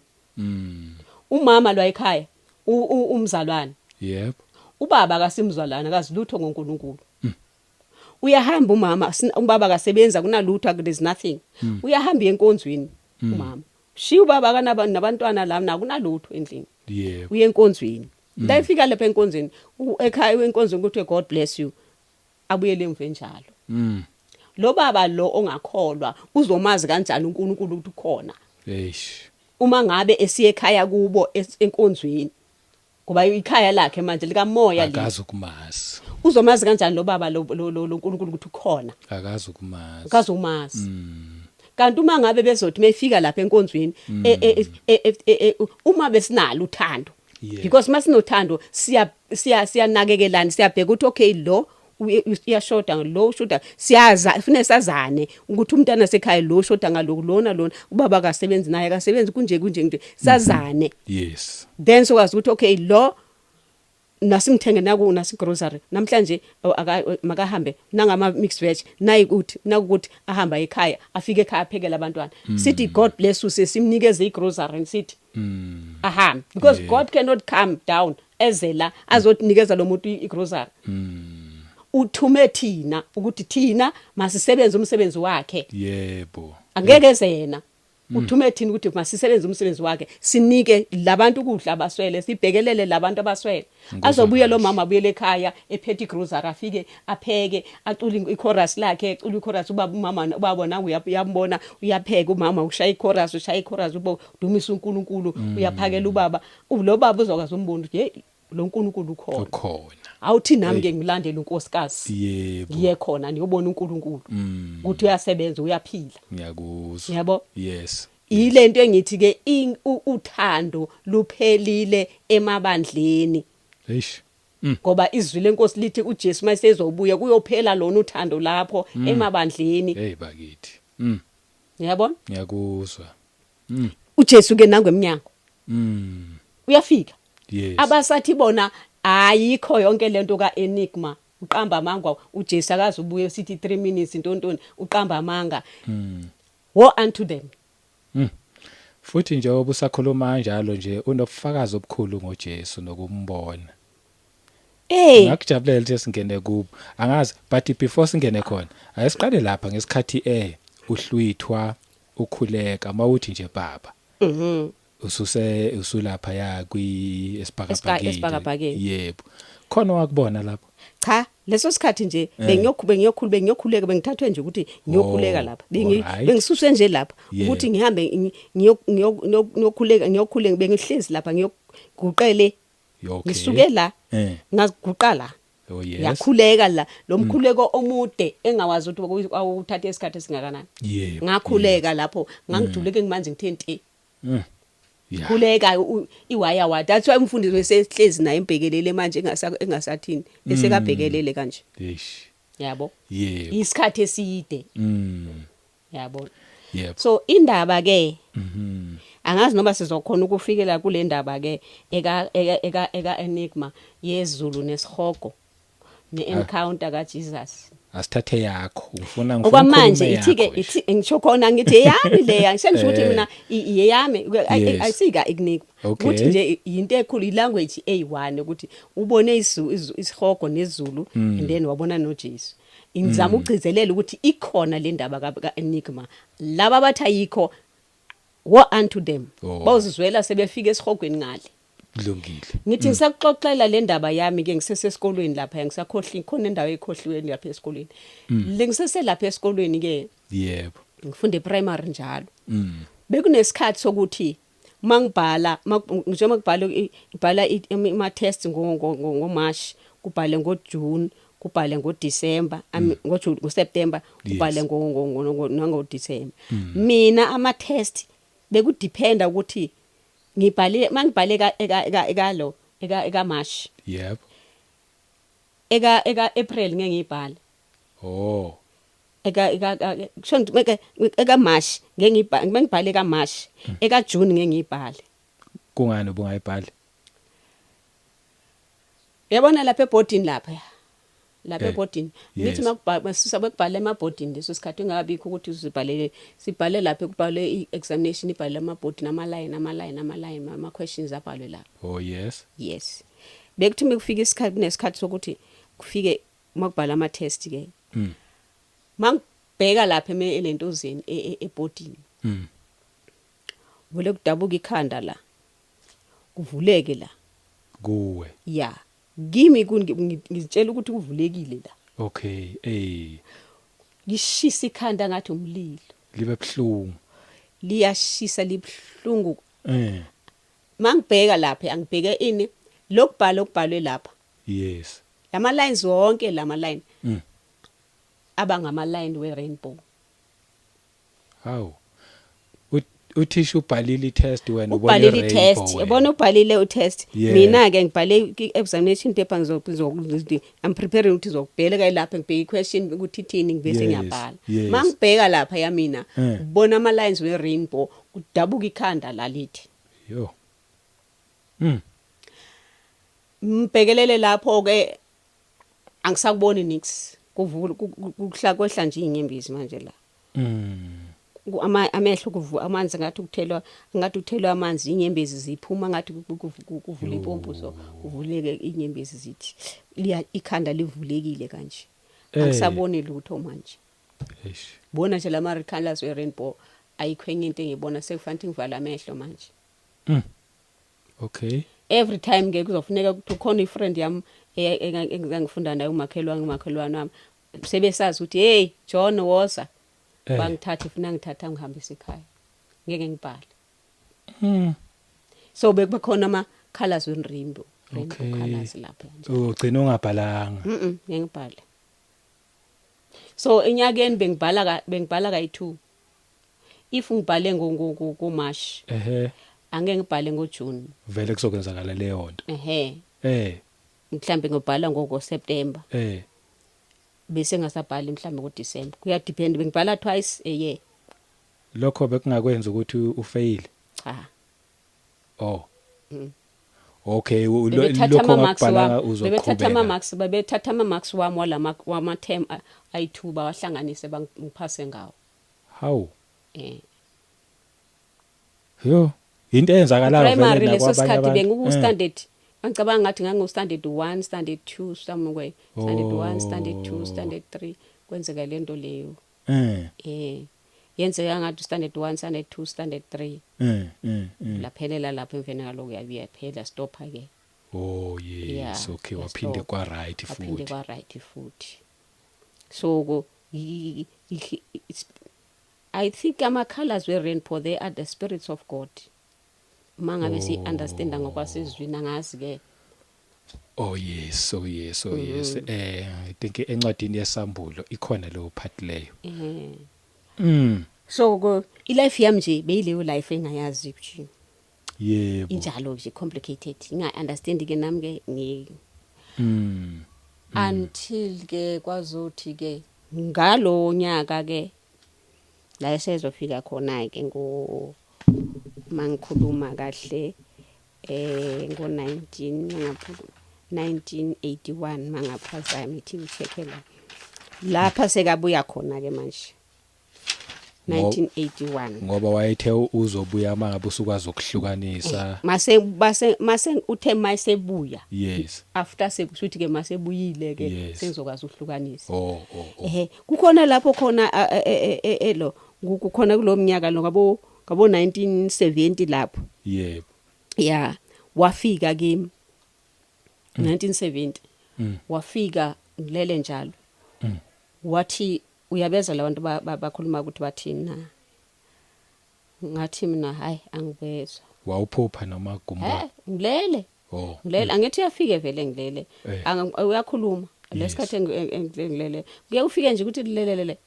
Umama lo ekhaya umzalwane. Ubaba akasimzalwane, akazilutho ngoNkulunkulu. Uyahamba umama, ubaba akasebenza, kunalutho, there's nothing. Uyahamba enkonzweni umama, shiya ubaba akanaba nabantwana la, nakunalutho endlini. Uye enkonzweni, la ifika lapha enkonzweni, ekhaya enkonzweni kuthi, "God bless you," abuyele emva enjalo. Lo baba lo ongakholwa uzomazi kanjani uNkulunkulu ukuthi ukhona uma ngabe esiye ekhaya kubo enkonzweni, ngoba ikhaya lakhe manje likamoya li? Akazi ukumazi. Uzomazi kanjani lo baba lo uNkulunkulu ukuthi ukhona? Akazi ukumazi. Akazi umazi. Kanti uma ngabe bezothi mefika lapha enkonzweni, uma besinalo uthando, because masinothando siya siya siyanakekelana, siyabheka ukuthi okay, lo uyashoda, lo ushoda, siyaza kufanele sazane ukuthi umntana sekhaya lo ushoda ngalokhu, lona lona, ubaba akasebenzi, naye akasebenzi, kunje kunje nje, sazane. Then sokwazi ukuthi okay, lo nasimthenge naku nasi grocery namhlanje, makahambe nangama mixed veg, nayi ukuthi nakukuthi ahamba ekhaya, afike ekhaya, aphekele abantwana, sithi, "God bless you," simnikeze igrocery, sithi ahambe, because God cannot come down eze la azotinikeza lo muntu igrocery. Uthume thina ukuthi thina masisebenze umsebenzi wakhe. Angeke eze yena, uthume thina ukuthi masisebenze umsebenzi wakhe, sinike labantu ukudla abaswele, sibhekelele labantu abaswele. Azobuya lo mama, abuyele ekhaya ephethe igrocery, afike apheke, acule ichorus lakhe, acule ichorus ubaba, umama, ubaba nangu uyambona uyapheka umama, ushaya ichorus, ushaya ichorus, ubo dumisa uNkulunkulu, uyaphakela ubaba. Lo baba uzokwazi umbona ukuthi hey, lo nkulunkulu ukhona. Ukhona. Awuthi nami ke ngilandele unkosikazi, ngiye khona ngiyobona uNkulunkulu ukuthi uyasebenza, uyaphila. Ngiyakuzwa. Yabo? Yes. Ilento engithi ke uthando luphelile emabandleni. Eish. Ngoba izwi lenkosi lithi uJesu mayesezobuya kuyophela lona uthando lapho emabandleni. Hey bakithi. Yabona? Ngiyakuzwa. uJesu ke nangu eminyango. Uyafika. Abasathi bona ayikho yonke lento kaEnigma, uqamba amanga, uJesu akaze ubuye, sithi 3 minutes intontoni, uqamba amanga. Woe unto them. Futhi njengoba usakhuluma kanjalo nje, unobufakazi obukhulu ngoJesu nokumbona. Ngakujabulela ukuthi singene kubo. Angazi, but before singene khona, ake siqale lapha ngesikhathi uhlwithwa, ukhuleka mawuthi nje baba. Ususe usulapha ya kwi esibhakabhakeni. Esibhakabhakeni. Yebo. Khona wakubona lapho? Cha, leso sikhathi nje bengiyokhuleka, bengithathwe nje ukuthi ngiyokhuleka lapha. Bengisuswe nje lapha ukuthi ngihambe ngiyokhuleka, ngiyokhuleka. Bengihlezi lapha, ngiyoguqele. Ngisuke la, ngaguqa la. Yakhuleka la lo mkhuleko omude engawazi ukuthi awuthatha isikhathi esingakanani. Ngakhuleka lapho, ngangijuleke, ngimanzi ngithe nte. Khuleka iwaya wa, that's why umfundisi wesehlezi naye embhekelele manje, engasathini, esekabhekelele kanje. Yabo? Isikhathi eside. Yabo? Yebo. So indaba ke, angazi noma sizokhona ukufikela kule ndaba ke eka Enigma yezulu nesihogo ne-encounter kaJesus. Asithathe yakho. Ngifuna Okwamanje ukhulume ithi ke yakho nje. Ithi ngisho khona, ngithi eyami leya, sengisho ukuthi mina iyeyami, ayisika Enigma. Ukuthi nje into ekhulu, ilanguage eyi-one, ukuthi ubone isihogo nezulu and then wabona noJesu. Ngizama ukugcizelela ukuthi ikhona le ndaba ka Enigma. Laba abathi ayikho, woe unto them. Bawuzizwela sebefika esihogweni ngale. Kulungile. Ngithi ngisakuxoxela le ndaba yami ke ngisesesikolweni lapha, ngisakhohli khona indawo ekhohliweni lapha esikolweni. Le ngiseselapha esikolweni ke, ngifunda eprimary njalo. Bekunesikhathi sokuthi mangibhala, njengoba kubhala ibhala ama test ngo March, kubhale ngoJune. Kubhale ngoDecember, ngoJune, ngoSeptember. Kubhale nangoDecember. Mina ama test bekudependa ukuthi ngibhale, mangibhale ka eka eka ekalo eka eka March, eka April ngeke ngiyibhale. Eka kusho ngithi eka March ngeke ngiyibhale, mangibhale ka March, eka June ngeke ngiyibhale. Kungani ubungayibhali? Yabona lapha ebhodini, lapha ebhodini ngithi makubhala, masisa bekubhala emabhodini leso sikhathi, ingabikho ukuthi uzibhalele, sibhale lapha kubhalwe i-examination, ibhale emabhodini, ama-line, ama-line, ama-line, ama-questions abhalwe lapha. Oh yes. Yes, bekuthi mekufika isikhathi, kunesikhathi sokuthi kufike makubhala ama-test ke, mangibheka lapha elentozeni ebhodini, vele kudabuka ikhanda la, kuvuleke la. Kuwe? Ya, kimi ngizitshela ukuthi kuvulekile la. Okay, Ngishisa ikhanda ngathi umlilo. Libe buhlungu. Liyashisa, libhlungu. Mangibheka lapha, angibheke ini, lokubhala okubhalwe lapha, lama lines wonke, lama line abangama line we rainbow. Hawu, uthisha ubhalile i-test, wena ubona Ubhalile i-rainbow i-test. Wena. Yabona, ubhalile u-test. Mina ke ngibhale i-examination paper, I'm preparing ukuthi ngizokubheka lapha, ngibheke i-question ukuthi ithini, ngibese ngiyabhala. Mangibheka lapha yamina, ubona ama lines we rainbow, kudabuka ikhanda la lithi. Yo. Mbhekelele lapho ke, angisakuboni nix, kuvula kuhla kwehla nje inyembezi manje la. Amehlo kuvu amanzi, ngathi ukuthelwa amanzi, inyembezi ziphuma ngathi kuvula ipompo, so kuvuleke inyembezi zithi liya, ikhanda livulekile kanje. Angisaboni lutho manje. Eish. Bona nje lama colors we rainbow, ayikho enye into engibona, sekufanele ngivala amehlo manje. Every time ke kuzofuneka ukuthi khona ifriend yami engangifunda nayo, umakhelwane wami, sebesazi ukuthi, "Hey John, woza." Bangithatha, ifuna ngithatha ngihambise ekhaya, ngeke ngibhale. So bekuba khona ama colors we rainbow colors lapha nje. Ugcina ungabhalanga. Ngeke ngibhale. So enyakeni bengibhala kayi2. If ngibhale ngo March, angeke ngibhale ngoJune. Vele kuzokwenzakala leyo nto. Ehe. Mhlambe ngibhala ngoko September, bese ngasabhali mhlambe ngoDecember, kuya depend, bengibhala twice a year. Lokho bekungakwenza ukuthi ufail? Cha. Oh. Okay, Bebethatha lokho ama-marks ongakubhalanga wami, bebethatha uzoqhubeka. ama-marks, babethatha ama-marks wami walama wama-term ayi-2, bawahlanganise, bangiphase ngawo. Hawu. Eh. Yo, into eyenzakalayo vele Primary leso nakwabanye sikhathi abantu. bengiku standard, ngicabanga ngathi ngangu standard 1, standard 2, somewhere standard 1, standard 2, standard 3, kwenzeka lento leyo. Yenzeka ngathi standard 1, standard 2, standard 3. Eh, eh, eh. Laphelela lapho, emveni kaloko yabuya yaphela, stopha ke. Oh yes, okay, waphinde Yastop. kwa right Waphinde futhi. kwa right futhi. So ko I think ama colors we rainbow, they are the spirits of God. Mangabe si understand ngokwasezwini, angazi ke. Oh yes. I think encwadini yesambulo ikhona leyo part leyo. So ko ilife yami nje beyileyo life engayazi nje. Injalo nje, complicated. Nginga understand ke nami ke ngi until ke kwazothi ke ngalo nyaka ke la esezofika khona ke ngo, mangikhuluma kahle, ngo 19 mangaphu 1981, mangaphazami, ithi ngichecke la lapha sekabuya khona ke manje, 1981. Ngoba wayethe uzobuya mangabe usukwazi ukuhlukanisa. Mase uthe masebuya, after sekushuthi ke masebuyile ke, sengizokwazi ukuhlukanisa. Oh. Ehe, kukhona lapho khona elo kukhona kulo mnyaka lo ngabo 1970 lapho. Ya, wafika kimi 1970. Wafika ngilele njalo. Wathi uyabeza labantu bakhuluma ukuthi bathini na, ngathi mina hayi, angibezwa. Wawuphupha noma gumbo? Eh, ngilele. Oh. Ngilele, angithi uyafike vele ngilele. Uyakhuluma. Lesikhathi engilele kuye ufike nje ukuthi lelelele,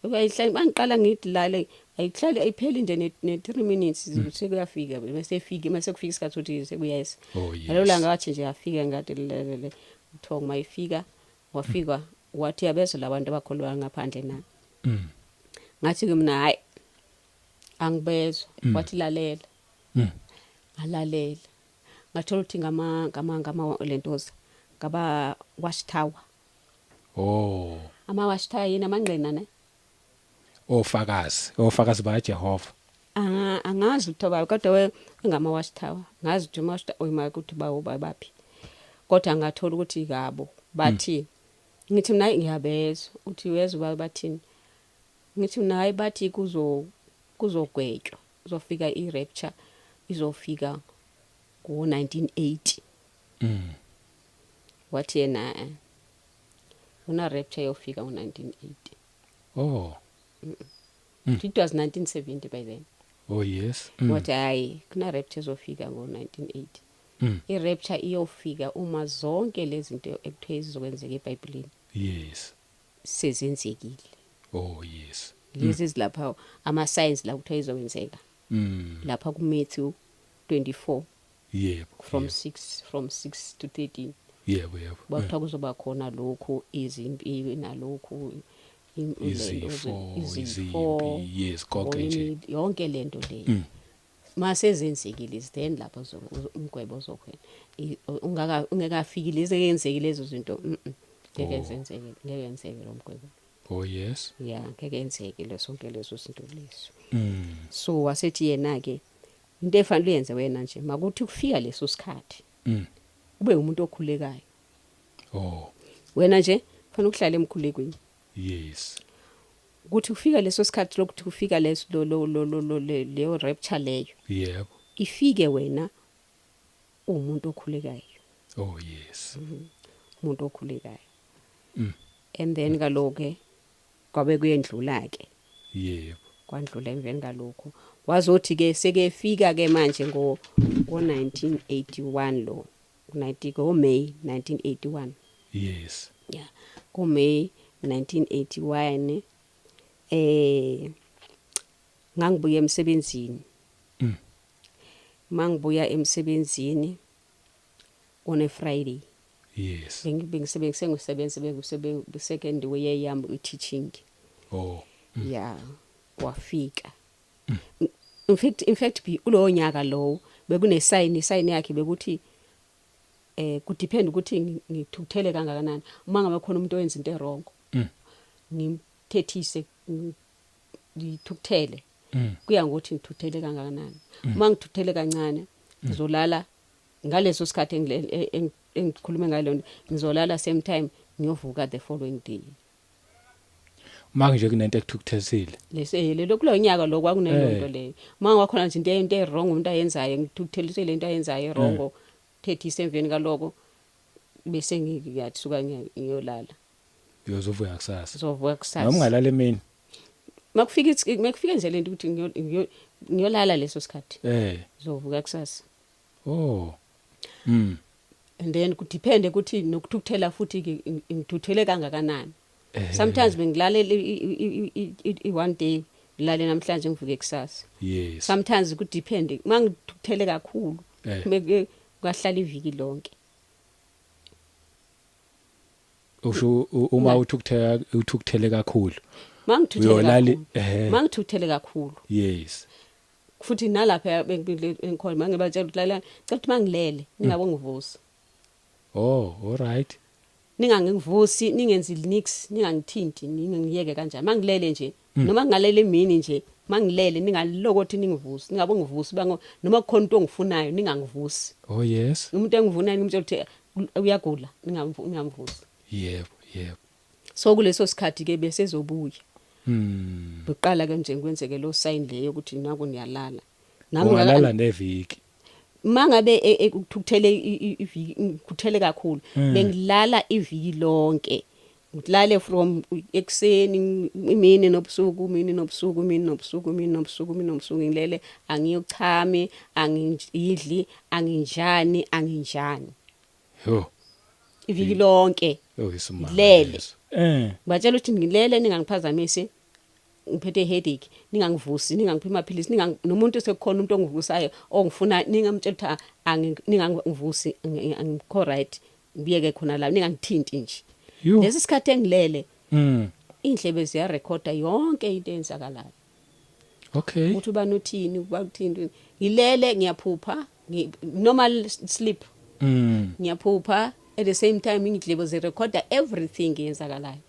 uyayihlala mangiqala ngithi lale, ayihlali, ayipheli nje ne 3 minutes, sekuyafika, bese efika, mase kufika isikhathi ukuthi sekuyeza. Ngalelo langa wathi nje afika, ngathi lelele, uthongo mayifika, wafika wathi yabezwa labantu abakholwa ngaphandle na? Ngathi ke mina, hayi, angibezwa. Wathi lalela. Ngalalela, ngathola ukuthi ngama lentoza ngaba watch tower. Ama watch tower yini, amangqina ne? Ofakazi baJehova. Angazi ukuthi ba, kodwa we ngama watch tower, ngazi ukuthi ama watch tower oyima ukuthi bawo baphi, kodwa ngathola ukuthi kabo bathi, ngithi mina ngiyabezwa, uthi uyezwa bathini? Ngithi mina hayi, bathi kuzogwetywa, kuzofika i-rapture, izofika ngo-1980. Wathi yena una rapture yofika ngo-1980. It was 1970 by then. Oh yes. Wathi hayi, kuna rapture ezofika ngo-1980. I-rapture iyofika uma zonke lezi zinto ekuthiwe zizokwenzeka eBhayibhelini sezenzekile. Oh yes. Lezi ezilapha, ama signs la kuthiwa izokwenzeka lapha ku Matthew 24 from 6, from 6 to 13. yebo yebo Kwakuthiwa kuzoba khona lokhu, izimpi nalokhu, Izifo, izimpi, yes, konke nje. Yonke lento le masezenzekile, then lapho umgwebo uzokhwena. Ungaka ungekafiki lezi eyenzekile lezo zinto, ngeke zenzeke, ngeke yenzeke lo mgwebo. Oh yes. Ya, ngeke yenzeke leso, sonke lezo zinto lezo. So wasethi yena ke, into efanele uyenze wena nje, makuthi kufika leso sikhathi ube umuntu okhulekayo. Wena nje fanele ukuhlala emkhulekweni. Ukuthi kufika leso sikhathi lokuthi kufika leso lo lo lo lo lo- leyo rapture leyo ifike wena umuntu okhulekayo. Oh yes. Umuntu okhulekayo. And then kaloke kwabe kuyendlula ke. Kwandlula emveni kalokho, wazothi ke sekefika ke manje ngo 1981 lo 90, ngo May 1981. Yeah, ngo May 1981 ngangibuya emsebenzini. Mangibuya emsebenzini on a Friday, bengisebenza, sengisebenza, bengisebenza second year yami i-teaching. Yeah, wafika. In fact kulowo nyaka lowo bekune sign, sign yakhe bekuthi kudepend ukuthi ngithukuthele kangakanani. Uma ngabe khona umuntu oyenza into e-wrong, ngimthethise, ngithukuthele, kuya ngokuthi ngithukuthele kangakanani. Uma ngithukuthele kancane, ngizolala ngaleso sikhathi engikhulume ngalo, ngizolala same time, ngiyovuka the following day. Manje kunento ekuthukuthezile. Lese lelo kulo nyaka lo kwakunelonto leyo. Uma ngakhona nje into e-wrong umuntu ayenzayo, ngithukutheliswe lento ayenzayo e-wrong, thethise, emveni kaloko bese ngiyathuka, ngiyolala. Uyozovuka kusasa. Sizovuka kusasa. Noma ungalala emini. Makufika nje lento ukuthi ngiyolala leso sikhathi, ngizovuka kusasa. Oh. And then kudepende ukuthi nokuthukuthela futhi ke ngithuthele kangakanani. Sometimes bengilalela i-one day, ngilale namhlanje, ngivuke kusasa. Sometimes kudepende mangithukuthele kakhulu, meke kwahlala iviki lonke. Usho uma uthukuthela, uthukuthele kakhulu. Mangithukuthele kakhulu. Mangithukuthele kakhulu. Futhi nalapha bengikhona, mangibatshela ukuthi lalela, cela ukuthi mangilele ningabe ngivusa. Oh, all right. Ningangivusi, ningenzi nix, ningangithinti, ningiyeke kanjani mangilele nje. Noma ngingalele emini nje, mangilele ningalokothi ningivusi, ningabe ngivusi bango, noma kukhona into ongifunayo ningangivusi. Oh yes. Umuntu engivunayo ngimtshela ukuthi uyagula, ningamvusi. Yebo, yebo. So kuleso sikhathi ke besezobuya. Buqala ke nje kwenzeke lo sign leyo ukuthi naku niyalala. Nami Ungalala neviki. Mangabe ukuthukuthele iviki, ngikhuthele kakhulu, bengilala iviki lonke, ngilale from ekuseni, imini nobusuku, imini nobusuku, imini nobusuku, imini nobusuku, imini nobusuku, ngilele, angiyochame, angidli, anginjani, anginjani. Yo. Iviki lonke. Oh, isimanga. Ngilele. Leso. Batshela ukuthi ngilele, ningangiphazamisi, ngiphethe headache, ningangivusi, ningangiphi amaphilisi, ningang nomuntu sekukhona umuntu ongivusayo ongifuna, ningamtshela ukuthi ningangivusi, angikho right, ngibiyeke khona la, ningangithinti nje. Yo. Lesi sikhathi engilele, indlebe ziyarekhoda yonke into eyenzakalayo, ukuthi ubani uthini, uba uthini. Ngilele, ngiyaphupha, normal sleep, ngiyaphupha, at the same time indlebe zirekhoda everything eyenzakalayo.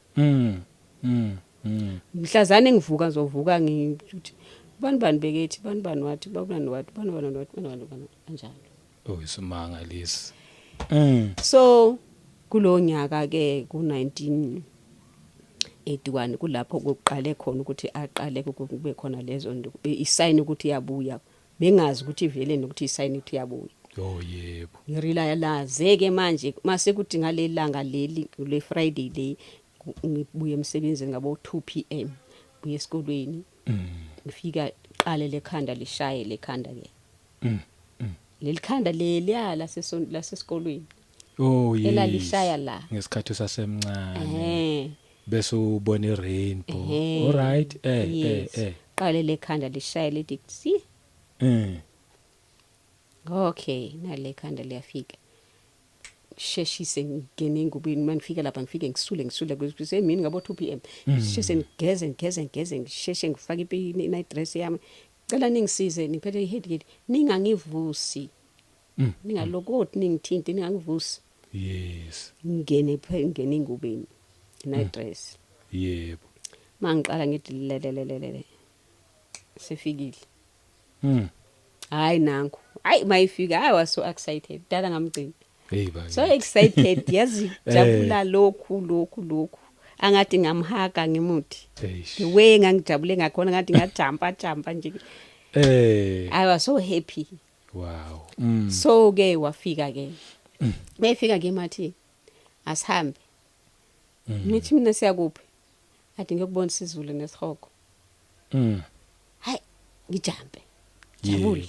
Mhlazane ngivuka, ngizovuka ngithi bani bani bekethi bani bani wathi bani bani wathi bani bani wathi bani bani bani, kanjalo. Oh, isimanga lesi. So kulo nyaka ke ku 1981 kulapho kuqale khona ukuthi aqale kube khona lezo nto, isign ukuthi iyabuya, bengazi ukuthi ivele nokuthi isign ukuthi iyabuya. Oh yebo. Ngirealize ke manje mase kuthi ngaleli langa leli le Friday le, ngibuye emsebenzini ngabo 2 p.m., buye esikolweni, ngifika qale lekhanda lishaye lekhanda ke, leli khanda leliya lasesikolweni Oh yes. elalishaya la. Ngesikhathi usasemncane. Eh. Bese ubona irainbow. Ehhe. All right. Yes. Qale lekhanda lishaye lithi si. Okay, nale khanda liyafika, sheshise ngene engubeni. Manifika lapha, ngifike ngisule ngisule kusemini ngabo 2 p.m., ngisheshe ngigeze ngigeze ngigeze, ngisheshe ngifake i-night dress yami. Cela ningisize, niphethe i-headache, ningangivusi, ningalokothi ningithinte, ningangivusi. Ngene ngene engubeni, night dress. Mangiqala ngithi lelelelele, sefikile. Hayi, nangu, hayi, mayifika, I was so excited, dala ngamgcina. Hey ba. So excited, yazi, jabula lokhu lokhu lokhu, angathi ngamhaga ngimuthi. Eish. The way ngangijabule ngakhona, ngathi ngajumpa jumpa nje. I was so happy. So ke wafika ke, mayifika ke mathi asihambe. Ngithi mina, siyakuphi? Athi ngiyokubonisa izulu nesihogo. Hayi, ngijampe, jabule.